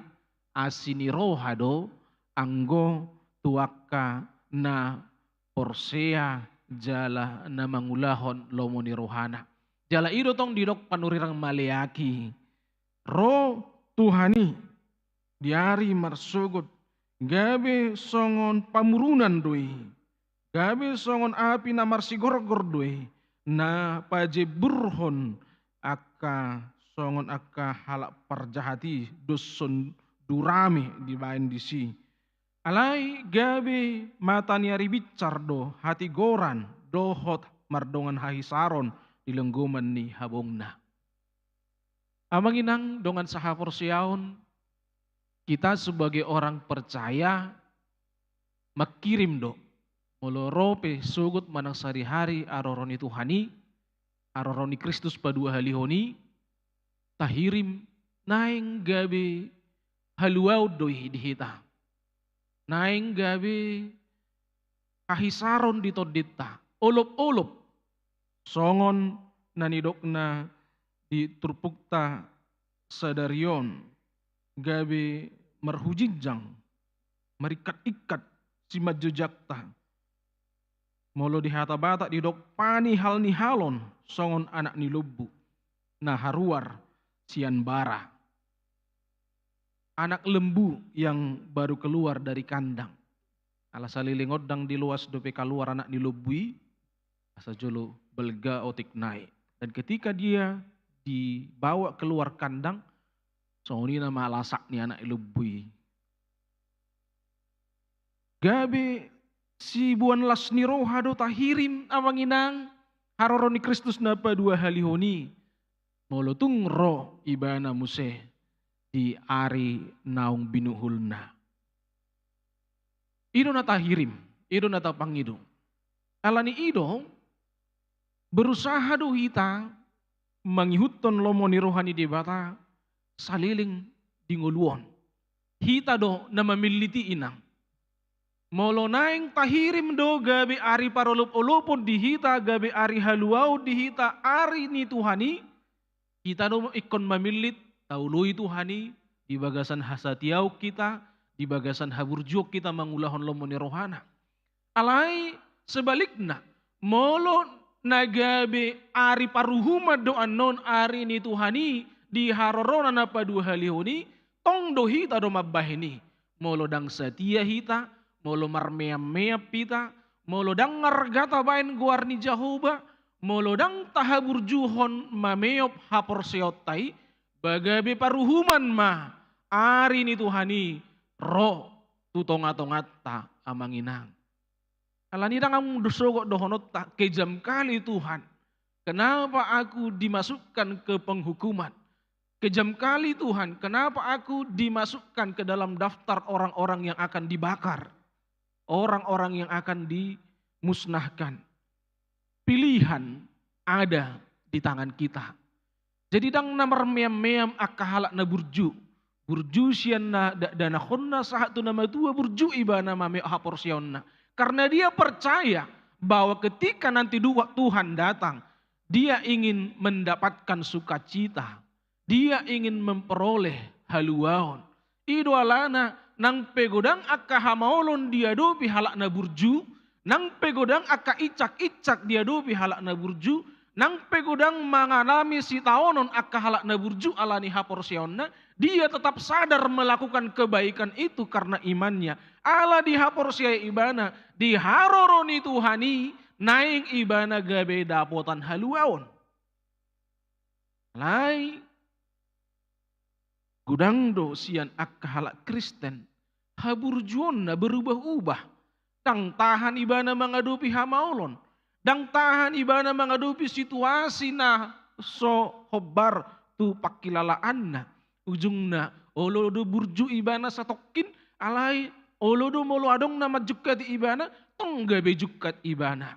asi ni roha do anggo tu angka na porsea jala na mangulahon lomo ni rohana. Jala i do tong didok panurirang maleaki, ro Tuhan i di ari marsogot, gabe songon pamurunan do i, gabe songon api na marsigorgor do i, na pajemburhon angka songon angka halak parjahat i, doshon durame dibaen disi. Alai gabe mata ni ari binsar do hatigoran dohot mardongan hahisaron di lenggoman ni habongna. Amang inang dongan sahaporseaon, kita sebagai orang percaya mangkirim do, molo ro pe sogot manang sadihari haroro ni Tuhan i, haroro ni Kristus paduahalihon i, tahirim, naeng gabe haluaon do i di hita. Naeng gabe hahisaron di tondinta, olopolop songon na nidokna di turpukta sadari on, gabe marhujinjang, maringkat-ingkat simanjojakta. Molo di hata Batak didok panihal-nihalon songon anak ni lombu na haruar sian bara. Anak lembu yang baru keluar dari kandang. Ala saleleng on ndang diloas dope kaluar anak ni lombu i, asa jolo balga otik nai. Dan ketika dia dibawa keluar kandang, songon i nama lasak ni anak ni lombu i. Gabe siboan las ni roha do tahirim, amang inang, haroro ni Kristus na paduahalihon i, molo tung ro Ibana muse di ari naung binuhulna. I do na tahirim, i do na tapangido. Ala ni i do, berusaha do hita mangihuthon lomo ni roha ni Debata saleleng di ngolu on. Hita do na mamillit i, inang. Molo naeng tahirim do gabe ari parolopolopon di hita, gabe ari haluaon di hita, ari ni Tuhan i, hita do ingkon mamillit, taoloi Tuhan i di bagasan hasatiaon hita, di bagasan haburjuon hita mangulahon lomo ni rohana. Alai sebalikna, molo na gabe ari paruhuman do annon ari ni Tuhan i di harorona na paduahalihon i, Tong do hita do mambahen i. Molo ndang satia hita, molo marmeam-meam hita, molo ndang arga tabahen goar ni Jahowa, molo ndang tahaburjuhon mameop haporseaonta i, ba gabe paruhuman ma ari ni Tuhan i ro tu tonga-tonganta, amang inang. Alani i ndang hamu sogot dohononta, kejam kali Tuhan, kenapa aku dimasukkan ke penghukuman? Kejam kali Tuhan, kenapa aku dimasukkan ke dalam daftar orang-orang yang akan dibakar, orang-orang yang akan dimusnahkan? Pilihan ada di tangan kita. Jadi ndang na marmeam-meam angka halak na burju. Burju sian na dakdanakonna sahat tu na matua, burju ibana mameop haporseaonna. Karena dia percaya bahwa ketika nanti du-, Tuhan datang, dia ingin mendapatkan sukacita. Dia ingin memperoleh haluaon. I do alana, nang pe godang angka hamaolon diadopi halak na burju, nang pe godang angka icak-icak diadopi halak na burju, nang pe godang mangalami sitaonon angka halak na burju ala ni haporseaonna, dia tetap sadar melakukan kebaikan itu karena imannya. Ala dihaporseai ibana, di haroro ni Tuhan i, naeng ibana gabe dapotan haluaon. Alai godang do sian angka halak Kristen haburjuonna berubah-ubah. Ndang tahan ibana mangadopi hamaolon, ndang tahan ibana mangadopi situasi na so hombar tu pangkilalaanna. Ujungna, olo do burju ibana satongkin, alai olo do molo adong na manjungkati ibana, tong gabe jungkat ibana.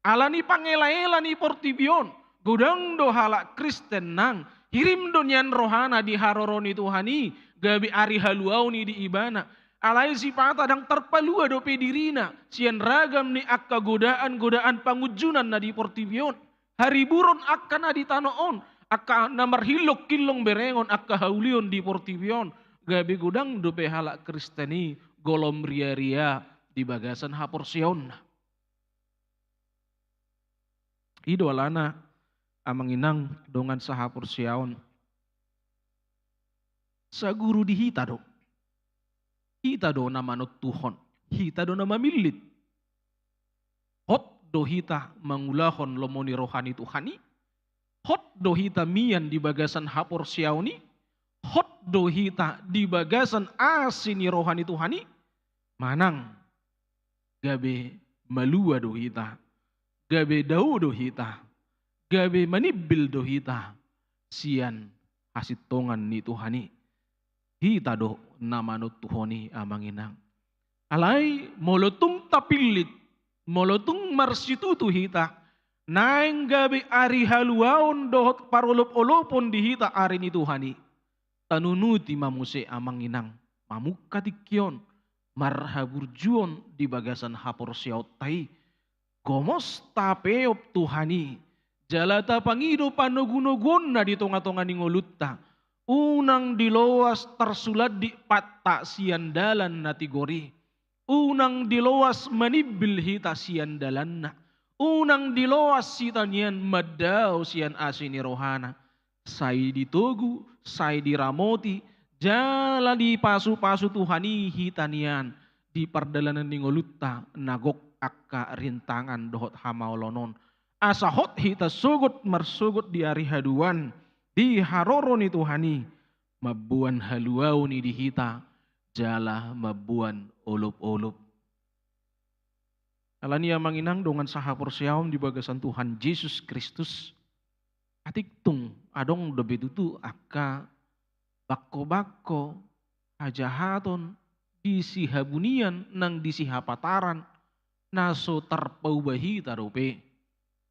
Ala ni pangela-ela ni portibi on, godang do halak Kristen nang hirim do nian rohana di haroro ni Tuhan i, gabe ari haluaon i di ibana. Alai sipata ndang tarpalua dope dirina sian ragam ni angka godaan-godaan pangunjunan na di portibi on. Hariburon angka na di tano on, angka na marhillong-hillong berengon, angka haulion di portibi on. Gabe godang dope halak Kristen i golom riaria di bagasan haporseaonna. I do alana, amang inang dongan sahaporseaon, saguru di hita do. Hita do na manontuhon, hita do na mamillit. Hot do hita mangulahon lomo ni roha ni Tuhan i, hot do hita mian di bagasan haporseaon i, hot do hita di bagasan asi ni roha ni Tuhan i, manang gabe malua do hita, gabe dao do hita, gabe manimbil do hita sian hasintongan ni Tuhan i. Hita do na manontuhon i, amang inang. Alai molo tung tapillit, molo tung marsitutu hita, naeng gabe ari haluaon dohot parolop-olopon di hita ari ni Tuhan i, tanunuti ma muse, amang inang, mamungka tingki on, marhaburjuon di bagasan haporseaonta i. Gomos tapeop Tuhan i, jala tapangido panogu-noguonna di tonga-tonga ni ngolunta. Unang diloas tarsulandik patta sian dalan na tigor i. Unang diloas manimbil hita sian dalanna. Unang diloas hita nian mandao sian asi ni rohana. Sai ditogu, sai diramoti, jala dipasu-pasu Tuhan i hita nian di pardalanan ni ngolunta na gok angka rintangan dohot hamaolon on. Asa hot hita sogot marsogot di ari haduan, di haroro ni Tuhan i, mamboan haluaon i di hita, jala mamboan olop-olop. Alani i, amang inang dongan sahaporseaon di bagasan Tuhan Jesus Kristus, atik tung adong dope tutu angka bangko-bangko hajahaton di sihabunian nang di sihapataran na so tarpauba hita dope.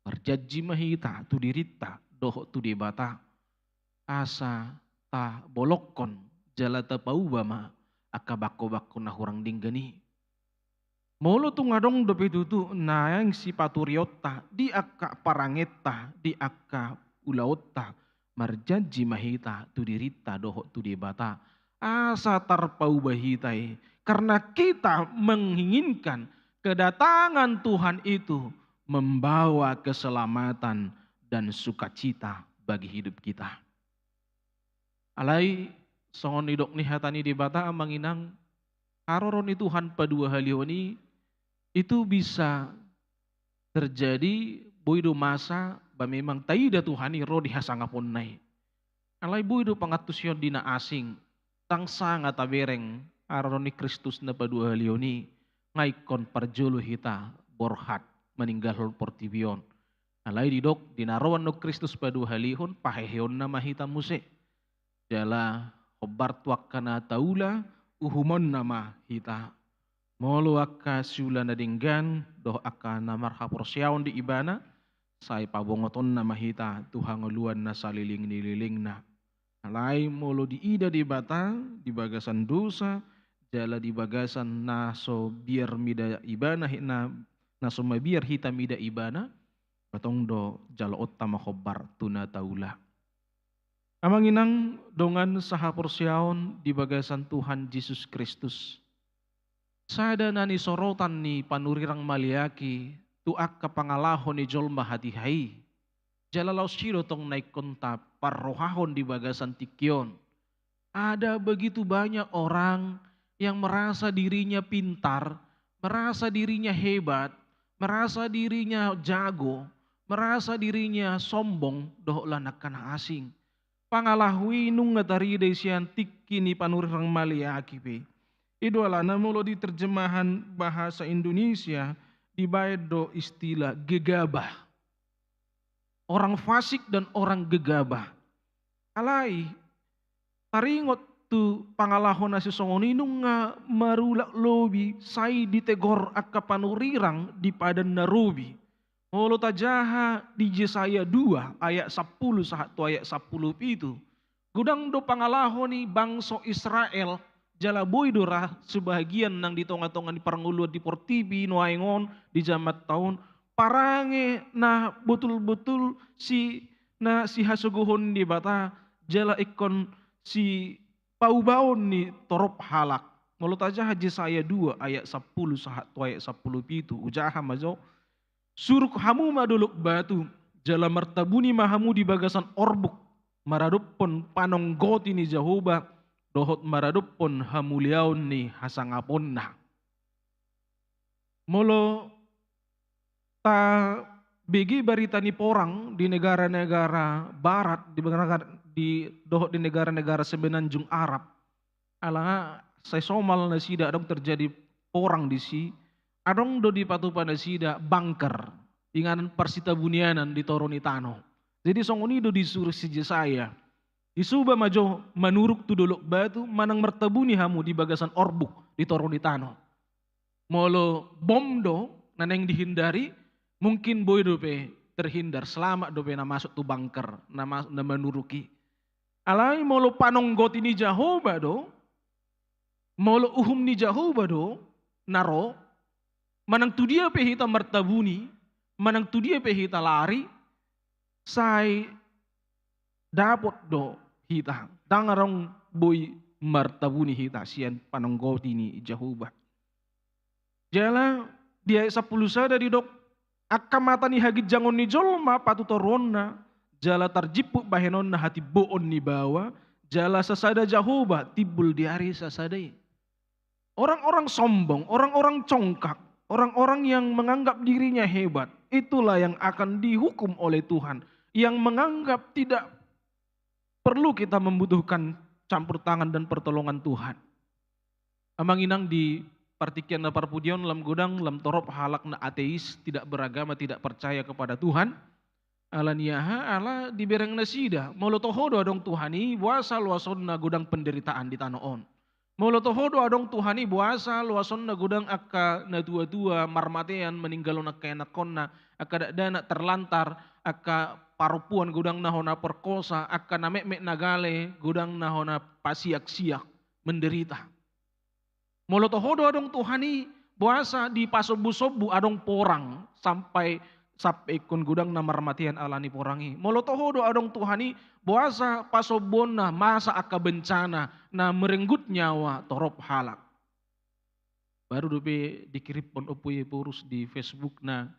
Marjanji ma hita tu dirinta dohot tu Debata, asa tabolongkon jala tapauba ma angka bangko-bangko na hurang denggan i. Molo tung adong dope tutu naeng sipaturionta di angka parangenta, di angka ulaonta, marjanji ma hita tu dirinta dohot tu Debata, asa tarpauba hita i, karena kita menginginkan kedatangan Tuhan itu membawa keselamatan dan sukacita bagi hidup kita. Alai songon nidok ni hata ni Debata, amang inang, haroro ni Tuhan paduahalihon i, itu bisa terjadi, boi do masa ba memang taida Tuhan i ro di hasangaponna i. Alai boi do pangantusion di na asing, ndang sanga tabereng haroro ni Kristus na paduahalihon i, nga ingkon parjolo hita borhat maninggalhon portibi on. Alai didok, di na ro annon Kristus paduahalihon, paheheonna ma hita muse. Jala hombar tu angka na taula, uhumonna ma hita. Molo angka siula na denggan dohot angka na marhaporseaon di ibana, sai pabongotonna ma hita tu hangoluan na saleleng ni lelengna. Alai molo diida Debata di bagasan dosa, jala di bagasan na so biar mida ibana, na, na so mabiar hita mida ibana, ba tong do jaloonta ma hombar tu na taula. Amang inang dongan sahaporseaon di bagasan Tuhan Jesus Kristus, sada na nisorotan ni panurirang Maleaki tu angka pangalaho ni jolma hatiha i, jala laos i do tong na ingkon taparrohahon di bagasan tingki on. Ada begitu banyak orang yang merasa dirinya pintar, merasa dirinya hebat, merasa dirinya jago, merasa dirinya sombong dohot lan angka na asing. Pangalaho i nunga tarida i sian tingki ni panurirang Maleaki pe. I do alana molo di terjemahan bahasa Indonesia dibaen do istilah gegabah. Orang fasik dan orang gegabah. Alai taringot tu pangalaho na sisongon i nunga marulak lobi sai ditegor angka panurirang di padan na robi. Molo tajaha di Jesaya dua ayat sampulu sahat tu ayat sampulu pitu, godang do pangalaho ni bangso Israel, jala boi do ra sebahagian nang di tonga-tonga ni parngoluan di portibi nuaeng on, di jamanta on, parange na botul-botul si na sihasogohon ni Debata, jala ingkon sipaubaon ni torop halak. Molo tajaha Jesaya dua ayat sampulu sahat tu ayat sampulu pitu, hujaha ma jo. Suruk hamu ma dolok batu, jala martabuni ma hamu di bagasan orbuk, maradophon panonggoti ni Jahowa, dohot maradophon hamuliaon ni hasangaponna. Molo tabege barita ni porang di negara-negara barat, di negara, di, dohot di negara-negara semenanjung Arab, ala sai somal nasida adong terjadi porang disi, adong do dipatupa nasida bunker, inganan parsitabunianan di toru ni tano. Jadi songon i do disuru si Jesaya. Disuba ma jo manuruk tu dolok batu, manang martabuni hamu di bagasan orbuk di toru ni tano. Molo bom do na naeng dihindari, mungkin boi dope terhindar, selamat dope na masuk tu bunker, na ma-, na manuruk i. Alai molo panonggoti ni Jahowa do, molo uhum ni Jahowa do na ro, manang tu dia pe hita martabuni, manang tu dia pe hita lari, sai dapot do hita. Ndang adong boi martabuni hita sian panonggoti ni Jahowa. Jala di ayat sampulu sada didok, angka mata ni haginjangon ni jolma patutoruonna, jala tarjimput bahenonna hatimboon ni baoa, jala sasada Jahowa timbul di ari sasada i. Orang-orang sombong, orang-orang congkak, orang-orang yang menganggap dirinya hebat, itulah yang akan dihukum oleh Tuhan, yang menganggap tidak perlu kita membutuhkan campur tangan dan pertolongan Tuhan. Amang inang, di partingkian na parpudi on lam godang, lam torop halak na ateis, tidak beragama, tidak percaya kepada Tuhan. Ala ni aha? Ala dibereng nasida, molo toho do adong Tuhan i, boasa loasonna godang penderitaan di tano on. Molo toho do adong Tuhan i, boasa loasonna godang angka natuatua marmatean, maninggalhon angka ianakhonna, angka dakdanak terlantar, angka parompuan godang na hona perkosa, angka na metmet na gale godang na hona pasiaksiak, menderita. Molo toho do adong Tuhan i, boasa dipasombusombu adong porang sampai, sampe ingkon godang na marmatean ala ni porang i? Molo toho do adong Tuhan i, boasa pasombuonna masa angka bencana na merenggut nyawa torop halak? Baru dope dikirimhon Ompu Ephorus di Facebookna,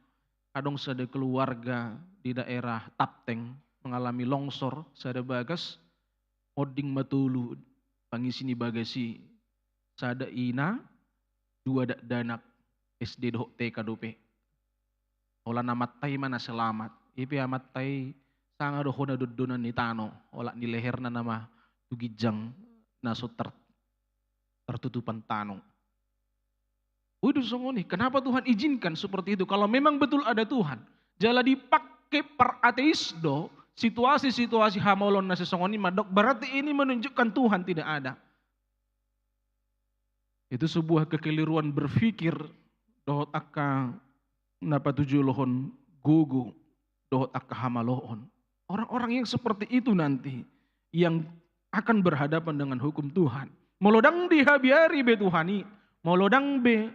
adong sada keluarga di daerah Tapteng mengalami longsor, sada bagas, monding ma tolu, pangisi ni bagas i sada ina, dua dakdanak, S D dohot T K dope. Holan amanta i ma na selamat. I pe amanta i sanga do hona dondonan ni tano, olat ni leherna nama tu ginjang na so tar-, tartutupan tano. Udah songon i, kenapa Tuhan izinkan seperti itu? Kalau memang betul ada Tuhan, jala dipake parateis do situasi-situasi hamaolon na sisongon i mandok, berarti ini menunjukkan Tuhan tidak ada. Itu sebuah kekeliruan berpikir dohot angka na patujolohon gogo dohot angka hamaloon. Orang-orang yang seperti itu nanti yang akan berhadapan dengan hukum Tuhan. Molo ndang dihabiari be Tuhan i, molo ndang be,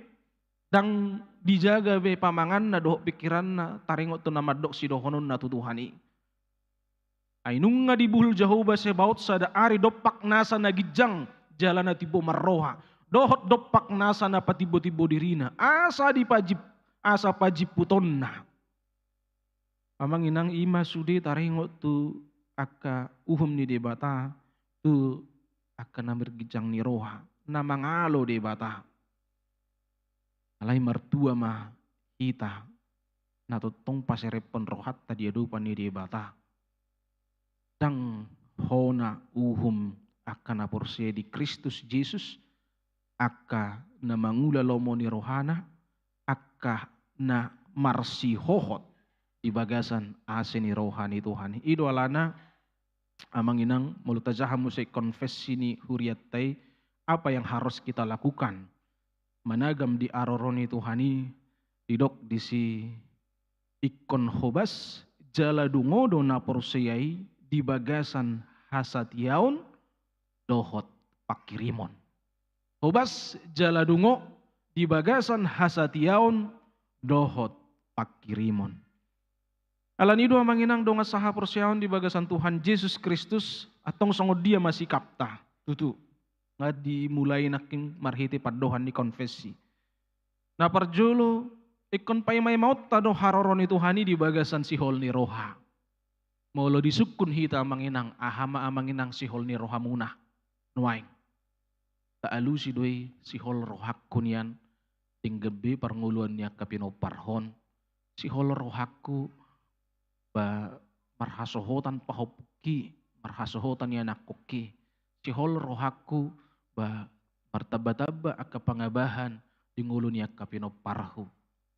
ndang dijaga be pamanganna dohot pikiranna taringot tu na mandok sidohononna tu Tuhan i. Ai nunga dibuhul Jahowa Sebaot sada ari dompak nasa na ginjang jala na timbo marroha, dohot dompak nasa na patimbo-timbo dirina, asa dipajip-, asa pajimputonna. Amang inang, i ma sude taringot tu angka uhum ni Debata, tu angka na marginjang ni roha, na mangalo Debata. Alai martua ma hita na tongtong paserephon rohanta di adopan ni Debata. Ndang hona uhum angka na porsea di Kristus Jesus, angka na mangula lomo ni rohana, angka na marsihohot di bagasan asi ni roha ni Tuhan i. I do alana, amang inang, molo tajaha muse konfesi ni hurianta i, apa yang harus kita lakukan managam di haroro ni Tuhan i? Didok disi, ingkon hobas jala dungo do na porsea i di bagasan hasatiaon dohot pangkirimon. Hobas jala dungo di bagasan hasatiaon dohot pangkirimon. Alani i do, amang inang, dongan sahaporseaon di bagasan Tuhan Jesus Kristus, antong songon dia ma sikapta? Tutu, nga dimulai nangkin marhite pandohan ni konfesi. Na parjolo, ingkon paima-imaonta do haroro ni Tuhan i di bagasan sihol ni roha. Molo disungkun hita, amang inang, aha ma, amang inang, sihol ni rohamuna nuaeng? Taalusi do i, sihol rohangku nian denggan be parngoluan ni angka pinomparhon. Sihol rohangku ba marhasohotan pahompuki, marhasohotan ianakhonki. Sihol rohangku ba martamba-tamba angka pangabahan di ngolu ni angka pinomparhu.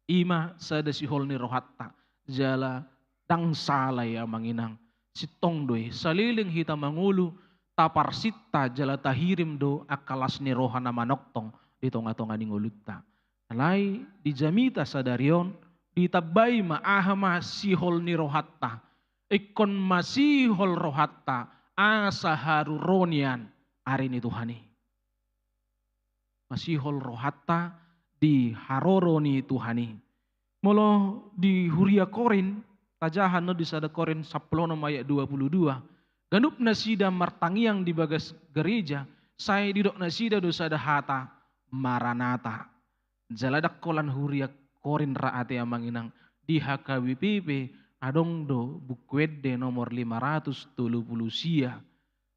I ma sada sihol ni rohanta, jala ndang sala i, amang inang. Sintong do i, saleleng hita mangolu, taparsinta jala tahirim do angka las ni roha na manongtong di tonga-tonga ni ngolunta. Alai di jamita sadari on, ditambai ma, aha ma sihol ni rohanta? Ingkon masihol rohanta asa haru ro nian ari ni Tuhan i. Masihol rohanta di haroro ni Tuhan i. Molo di huria Korint, tajaha annon di sada Korint sampulu onom ayat dua pulu dua, ganup nasida martangiang di bagas gareja, sai didok nasida do sada hata, Maranata. Jala ndang holan huria Korint ra ate, amang inang, di H K B P pe adong do Buku Ende nomor lima ratus tolu pulu sia,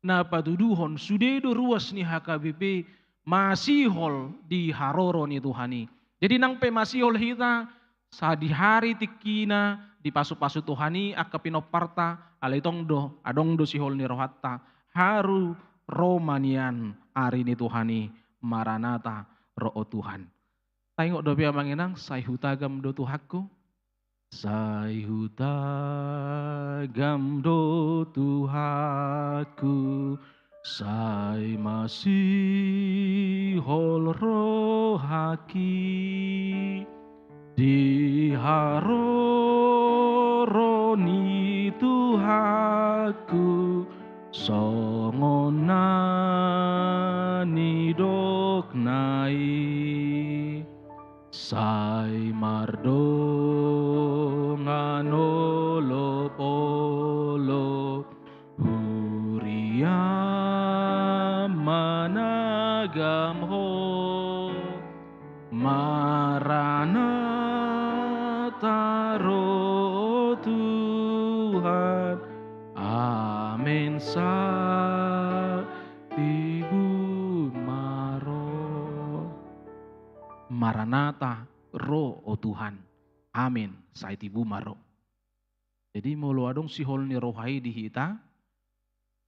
na patuduhon sude do ruas ni H K B P masihol di haroro ni Tuhan i. Jadi nang pe masihol hita, sadihari tingkina dipasu-pasu Tuhan i angka pinomparta, alai tong do, adong do sihol ni rohanta, haru ro ma nian ari ni Tuhan i. Maranata, ro o Tuhan. Taingot dope, amang inang, sai hutagam do Tuhanku? Sai hutagam do Tuhanku, sai masihol rohangki di haroro ni Tuhanku, songon na nidokna i. Sai mardongan olop-olop, huria managam Ho. Maranata, ro o Tuhan. Amen. Sa tibu Maranata, ro o Tuhan. Amin. Sai tibu ma ro. Jadi molo adong sihol ni roha i di hita,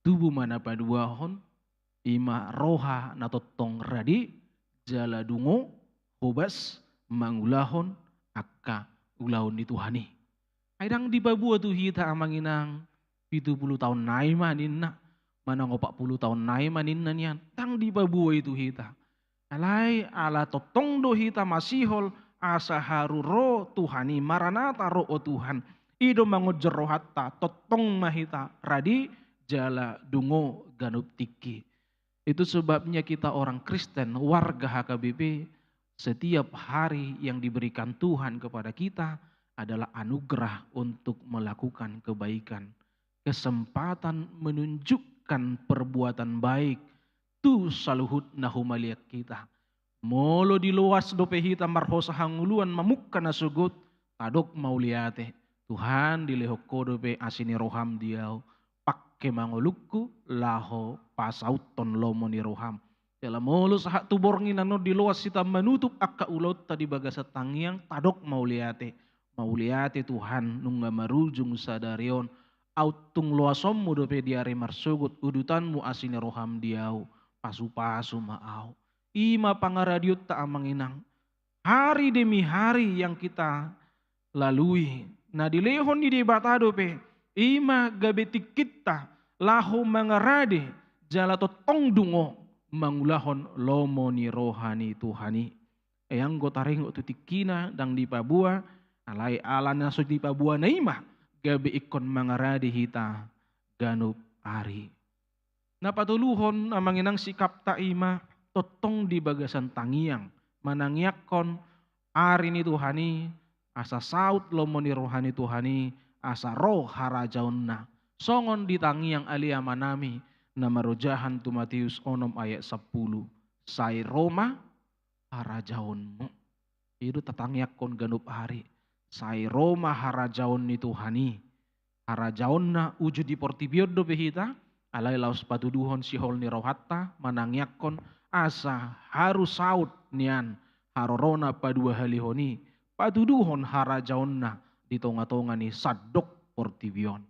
tubu ma na paduahon, ima roha na tongtong rade, jala dungo, hobas, mangulahon angka ulaon ni Tuhan i. Ai ndang dipaboa tu hita, amang inang, pitu pulu taon nai ma ninna, manang opat pulu taon nai ma ninna nian, ndang dipaboa i tu hita. Alai ala tongtong do hita masihol, asa haru ro Tuhan i, Maranata, ro o Tuhan. I do mangonjor rohanta, tongtong ma hita rade jala dungo ganup tingki. Itu sebabnya kita orang Kristen, warga H K B P, setiap hari yang diberikan Tuhan kepada kita adalah anugerah untuk melakukan kebaikan, kesempatan menunjukkan perbuatan baik tu saluhut na humaliang hita. Molo diloas dope hita marhosa hangoluan mamungka na sogot, tadok mauliate. Tuhan, dilehon Ho dope asi ni roham di ahu, pangke ma ngolungku laho pasauthon lomo ni roham. Jala molo sahat tu borngin annon diloas hita manutup angka ulaonta di bagasan tangiang, tadok mauliate. Mauliate Tuhan, nunga marujung sadari on, aut tung loasonmu dope di ari marsogot, udutanmu asi ni roham di ahu, pasupasu ma ahu. Ima pangaradeonta, amang inang. Hari demi hari yang kita lalui, na dilehon ni Debata dope, ima gabe tingkinta laho mangarade jala tongtong dungo mangulahon lomo ni roha ni Tuhan i. Ai anggo taringot tu tingkina ndang dipaboa, alai ala na so dipaboana i ma gabe ingkon mangarade hita ganup ari. Na patoluhon, amang inang, sikapta ima tongtong di bagasan tangiang, manangiangkon ari ni Tuhan i, asa saut lomo ni roha ni Tuhan i, asa ro harajaonna. Songon di tangiang ale amanami na marojahan tu Matius onom ayat sampulu. Sai ro ma harajaonmu. I do tatangiangkon ganup ari. Sai ro ma harajaon ni Tuhan i. Harajaonna uju di portibi on dope hita, alai laos patuduhon sihol ni rohanta, manangiangkon asa haru saut nian harorona paduahalihon i, patuduhon harajaonna di tongatonga ni sandok portibi on.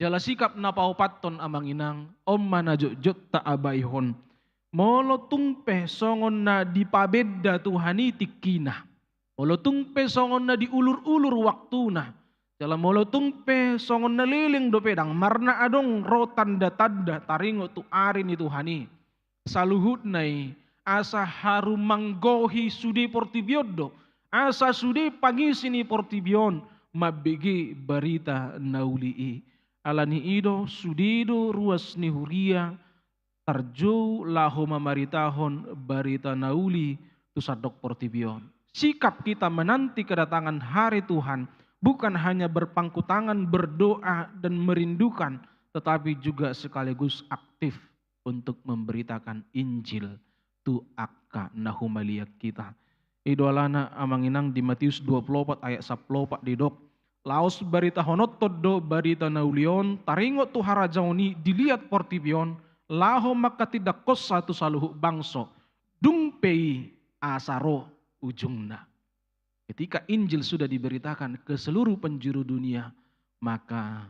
Jala sikap na paopathon, amang inang, on ma na jotjot taabaihon. Molo tung pe songon na dipabenda Tuhan i tingkina, molo tung pe songon na diulurulur waktuna, jala molo tung pe songon na leleng dope, ndang marna adong ro tandatanda taringot tu ari ni Tuhan i, saluhutna i asa haru manggohi sude portibi on do, asa sude pangisi ni portibi on mambege barita na uli i. Alani i do sude do ruas ni huria tarjou laho mamaritahon barita na uli tu sandok portibi on. Sikap kita menanti kedatangan hari Tuhan bukan hanya berpangku tangan, berdoa, dan merindukan, tetapi juga sekaligus aktif untuk memberitakan Injil tu angka na humaliang hita. I do alana, amang inang, di Matius dua pulu opat ayat sampulu opat didok, laos baritahononhon do barita na uli on taringot tu harajaon i di liat portibi on, laho mangkatindangkonsa tu saluhut bangso, dung pe i asa ro ujungna. Ketika Injil sudah diberitakan ke seluruh penjuru dunia, maka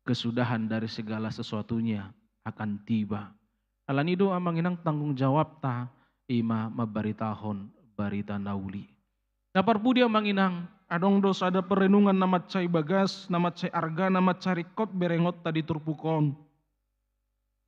kesudahan dari segala sesuatunya akan tiba. Alani do, amang inang, tanggung jawabta ima mambaritahon barita na uli. Na parpudi, amang inang, adong do sada perenungan na mansai bagas, na mansai arga, na mansai ringkot berengonta di turpuk on.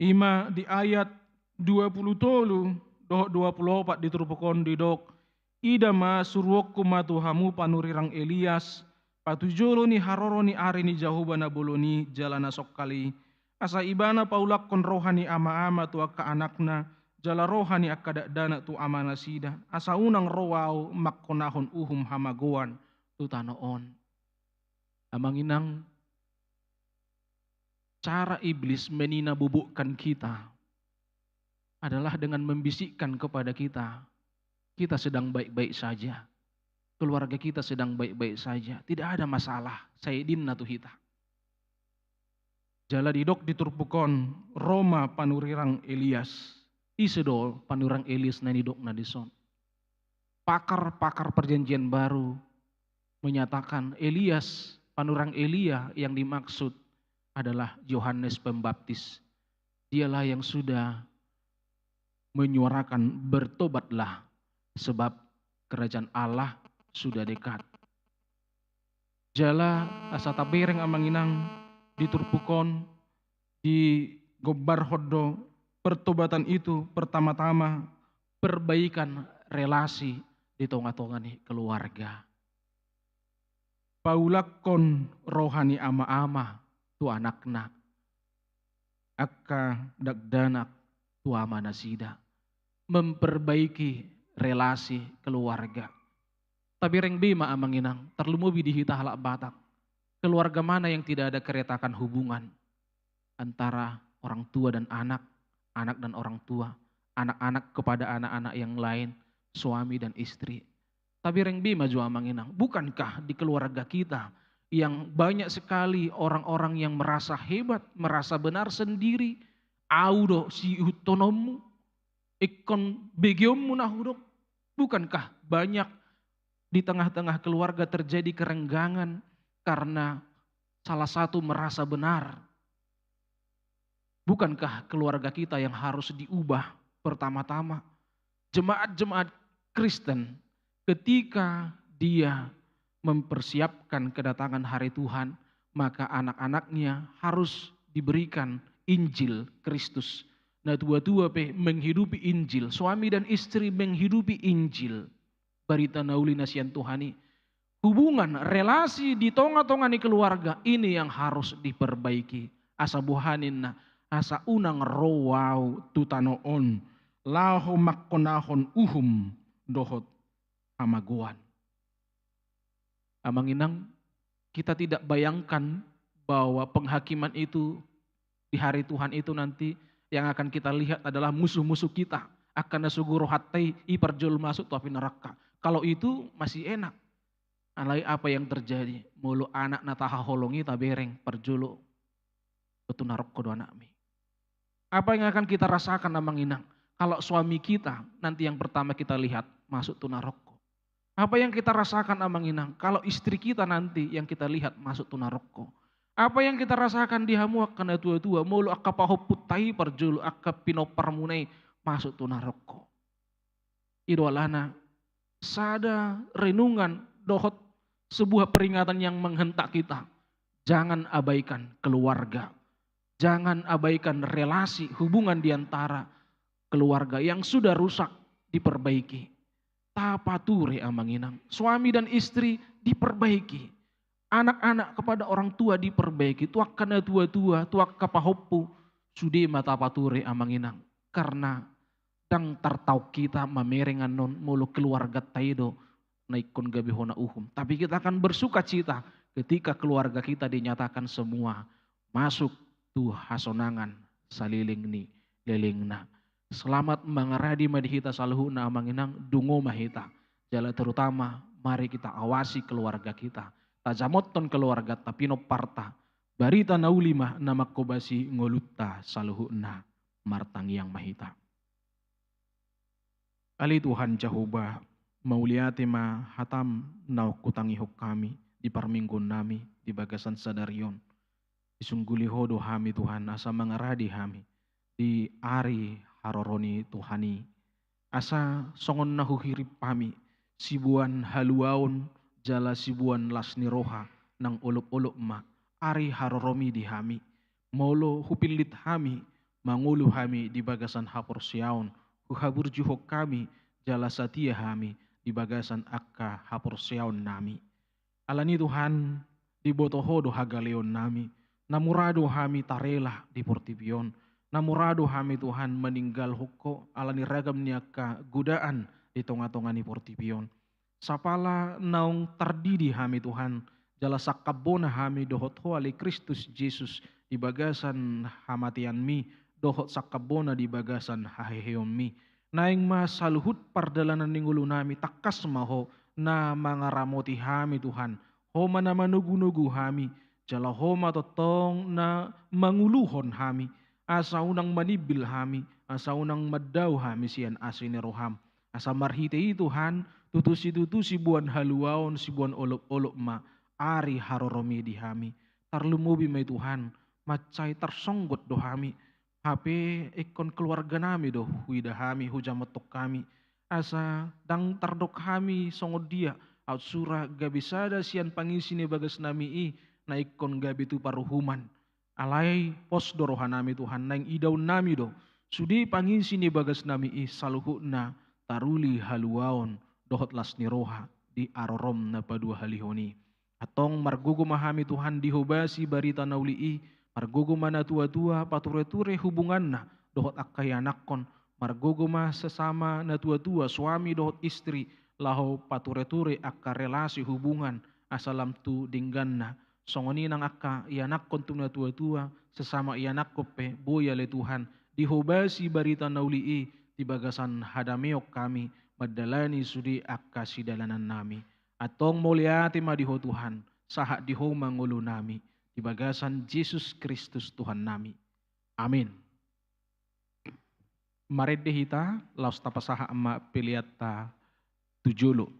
Ima di ayat dua pulu tolu dohot dua pulu opat di turpuk on didok, ida ma, suruonku ma tu hamu panurirang Elias, patujolo ni haroro ni ari ni Jahowa na bolon i jala na songkal i, asa ibana paulakkon roha ni amaama tu angka anakna, jala roha ni angka dakdanak tu amanasida, asa unang ro ahu mangkonahon uhum hamagoan tu tano on. Amang inang, cara iblis menina bubukkan kita adalah dengan membisikkan kepada kita, kita sedang baik-baik saja, keluarga kita sedang baik-baik saja, tidak ada masalah, sae ninna tu hita. Jala didok di turpuk on, ro ma panurirang Elias. Ise do panurirang Elias na nidokna dison? pakar-pakar Perjanjian Baru menyatakan Elias, panurirang Elia yang dimaksud adalah Yohanes Pembaptis. Dialah yang sudah menyuarakan, "Bertobatlah, sebab kerajaan Allah sudah dekat." Jala asa tabereng, Amang Inang, di turpuk on digombarhon do pertobatan itu pertama-tama perbaikan relasi di tonga-tonga ni keluarga. Paulakhon roha ni ama-ama tu anakna, angka dakdanak tu amanasida, memperbaiki relasi keluarga. Tabereng be ma, Amang Inang, tarlumobi di hita halak Batak, keluarga mana yang tidak ada keretakan hubungan antara orang tua dan anak, anak dan orang tua, anak-anak kepada anak-anak yang lain, suami dan istri? Tabereng be ma jo, Amang Inang, bukankah di keluarga kita yang banyak sekali orang-orang yang merasa hebat, merasa benar sendiri, "Au do siihuthononmu, ingkon begeonmu na hudok"? Bukankah banyak di tengah-tengah keluarga terjadi kerenggangan karena salah satu merasa benar? Bukankah keluarga kita yang harus diubah pertama-tama? Jemaat-jemaat Kristen, ketika dia mempersiapkan kedatangan hari Tuhan, maka anak-anaknya harus diberikan Injil Kristus. Natua-tua pe menghidupi Injil, suami dan istri menghidupi Injil, barita na uli na sian Tuhan i. Hubungan, relasi di tonga-tonga ni keluarga ini yang harus diperbaiki. Asa boha ninna? Asa unang ro au tu tano on laho mangkonahon uhum dohot hamagoan. Amang Inang, kita tidak bayangkan bahwa penghakiman itu di hari Tuhan itu nanti yang akan kita lihat adalah musuh-musuh kita. Angka na sogo rohanta i, i parjolo masuk tu api neraka. Kalau itu masih enak. Alai apa yang terjadi? Molo anak na tahaholongi, tabereng, parjolo tu naroko do anakmi. Apa yang akan kita rasakan, Amang Inang, kalau suami kita nanti yang pertama kita lihat masuk tu naroko? Apa yang kita rasakan, Amang Inang, kalau istri kita nanti yang kita lihat masuk tu naroko? Apa yang kita rasakan di hamu angka natua-tua, molo angka pahompunta i parjolo, angka pinomparmuna i masuk tu naroko? I do alana sada renungan dohot sebuah peringatan yang menghentak kita. Jangan abaikan keluarga. Jangan abaikan relasi, hubungan di antara keluarga yang sudah rusak diperbaiki. Tapature, Amang Inang. Suami dan istri diperbaiki. Anak-anak kepada orang tua diperbaiki. Tu angka natua-tua, tu angka pahompu, sude ma tapature, Amang Inang. Karena ndang tartaon hita mamereng annon molo keluarganta i do na ingkon gabe hona uhum. Tapi kita akan bersukacita ketika keluarga kita dinyatakan semua masuk tu hasonangan saleleng ni lelengna. Selamat mangaradi ma di hita saluhutna, Amang Inang, dungo ma hita. Jala terutama, mari kita awasi keluarga kita. Tajamothon keluarganta, pinomparta. Barita na uli ma na manghobasi ngolunta saluhutna. Martangiang ma hita. Ale Tuhan Jahowa, mauliate ma hataM naung hutangihon hami di parmingguonnami di bagasan sadari on. Disungguli Ho do hami, Tuhan, asa mangaradi hami di ari haroro ni Tuhan i. Asa songon na huhirim hami siboan haluaon jala siboan las ni roha, nang olop-olop ma ari haroroMi di hami. Molo hupillit hami, mangolu hami di bagasan haporseaon, huhaburjuhon hami jala satia hami di bagasan angka haporseaonnami. Alani Tuhan, diboto Ho do hagaleonnami, na mura do hami tarela di portibi on, na mura do hami, Tuhan, maninggalhon Ho alani ragam ni angka godaan di tonga-tonga ni portibi on. Sapala naung tardidi hami, Tuhan, jala sangkap bona hami dohot Ho ale Kristus Jesus di bagasan hamateanMi, dohot sangkap bona di bagasan haheheonMi. Naeng ma saluhut pardalanan ni ngolunami tangkas ma Ho na mangaramoti hami, Tuhan. Ho ma na manogu-nogu hami, jala Ho ma tongtong na manguluhon hami, asa unang manimbil hami, asa unang mandao hami sian asi ni rohaM. Asa marhite i, Tuhan, Tutu situtu siboan haluaon, siboan olopolop ma ari haroromi di hami. Tarlumobi ma i Tuhan, mansai tarsonggot do hami. Hape ingkon keluarganami do huida hami, hujamothon hami. Asa ndang tardok hami songon dia, aut sura gabe sada sian pangisi ni bagasnami i, na ingkon gabe tu paruhuman. Alai pos do rohanami Tuhan, naeng idaonnami do sude pangisi ni bagasnami i saluhutna taruli haluaon dohot las ni roha di arorom na paduahalihon i. Antong margogo ma hami Tuhan dihobasi barita na uli i, margogo ma natuatua patureture hubunganna dohot angka ianakkon, margogo ma sesama natuatua suami dohot istri laho patureture angka relasi hubungan asa lam tu dengganna. Songon i nang angka ianakkon tu natuatua, sesama ianakkon pe boi ale Tuhan dihobasi barita na uli i di bagasan hadameon hami mandalani sude angka sidalanannami. Antong mauliate ma di Ho Tuhan, sahat di Ho ma ngolunami, di bagasan Jesus Kristus Tuhannami. Amin. Marende hita, laos tapasahat ma peleanta tu jolo,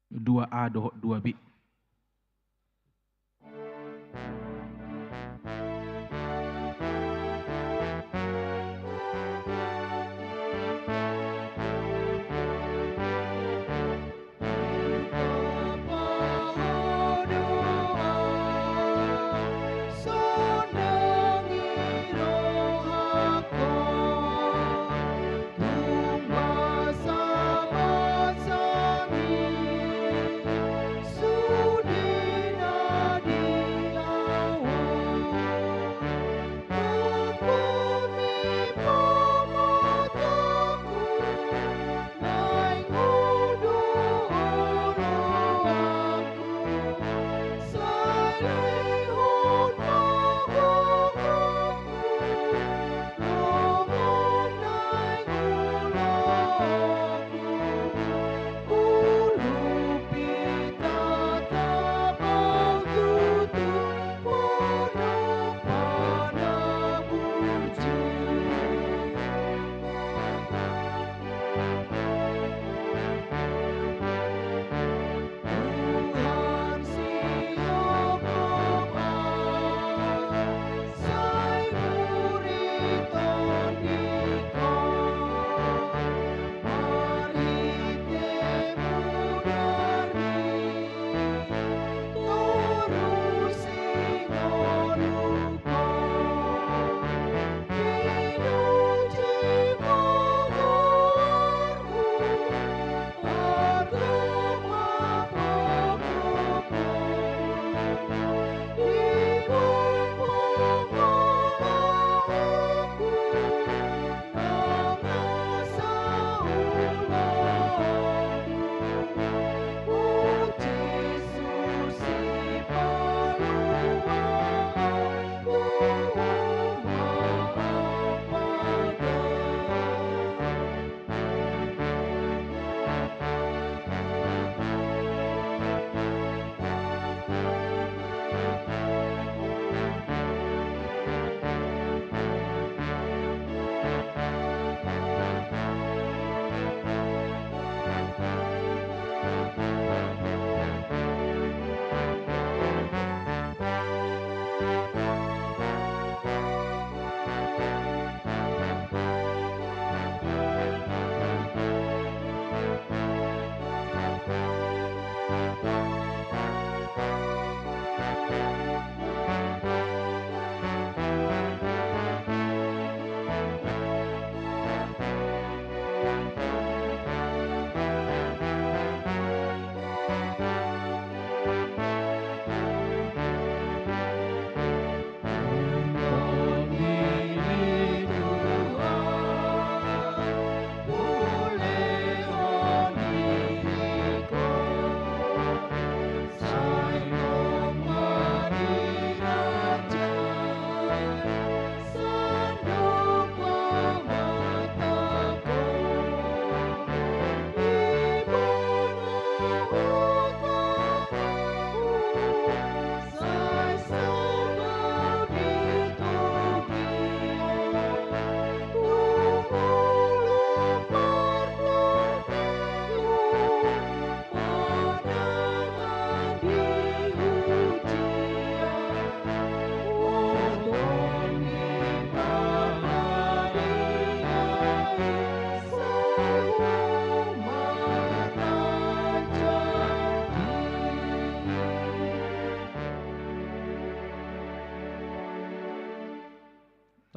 dua A dohot dua B.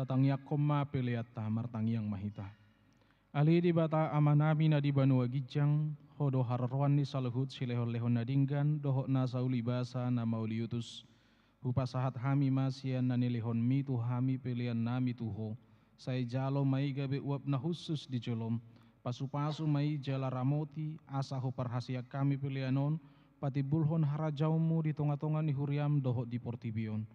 Tangiangkon ma peleanta. Martangiang ma hita. Ale Debata Amanami na di banua ginjang, Ho do haroroan ni saluhut silehonlehon na denggan dohot na saulibasa na mauliutus. Hupasahat hami ma sian na nilehonMi tu hami peleannami tu Ho. Sai jalo ma i gabe uap na hushus di jolom. Pasupasu ma i jala ramoti, asa huparhaseang hami pelean on patimbulhon harajaonMu di tongatonga ni huriaM dohot di portibi on.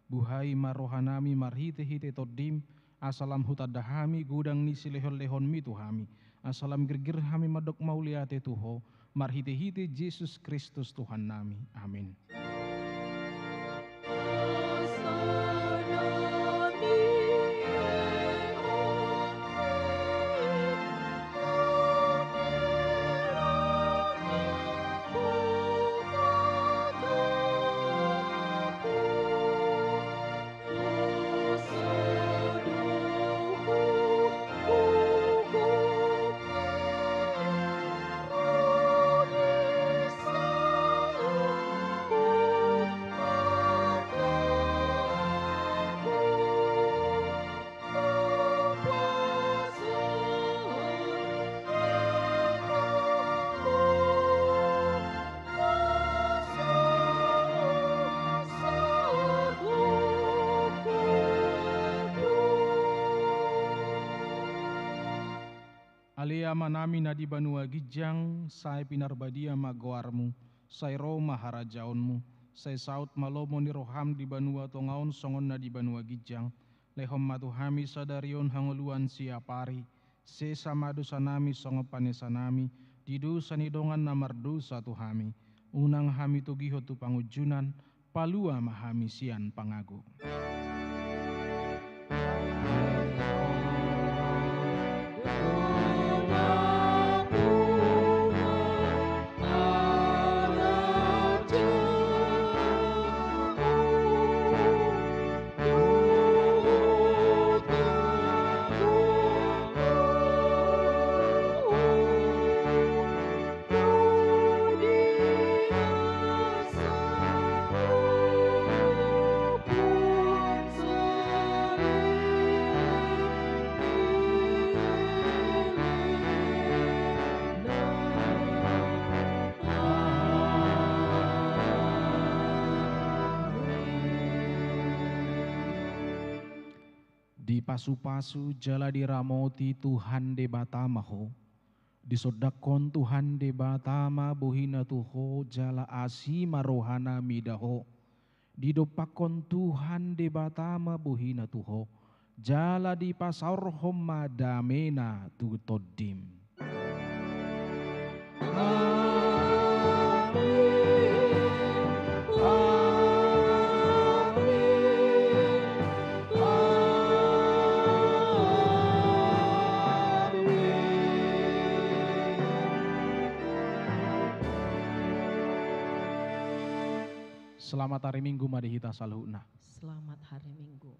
Buhai ma rohanami marhitehite TondiM, asa lam hutanda hami godang ni silehonlehonMi tu hami, asa lam girgir hami mandok mauliate tu Ho, marhitehite Jesus Kristus Tuhannami. Amin. Ale Amanami na di banua ginjang, sai pinarbadia ma goarMu, sai ro ma harajaonMu, sai saut ma lomo ni rohaM di banua tonga on songon na di banua ginjang. Lehon ma tu hami sadari on hangoluan siapari, sesa ma dosanami songon panesanami di dosa ni dongan na mardosa tu hami. Unang hami togihon tu pangunjunan, palua ma hami sian pangago. Dipasupasu jala diramoti Tuhan Debata ma ho. Disondangkon Tuhan Debata ma bohiNa tu ho jala asi ma rohaNa mida ho. Didompakkon Tuhan Debata ma bohiNa tu ho jala dipasaorhon ma dameNa tu tondim. Amin. Amin. Amin. Selamat hari Minggu ma di hita saluhutna. Selamat hari Minggu.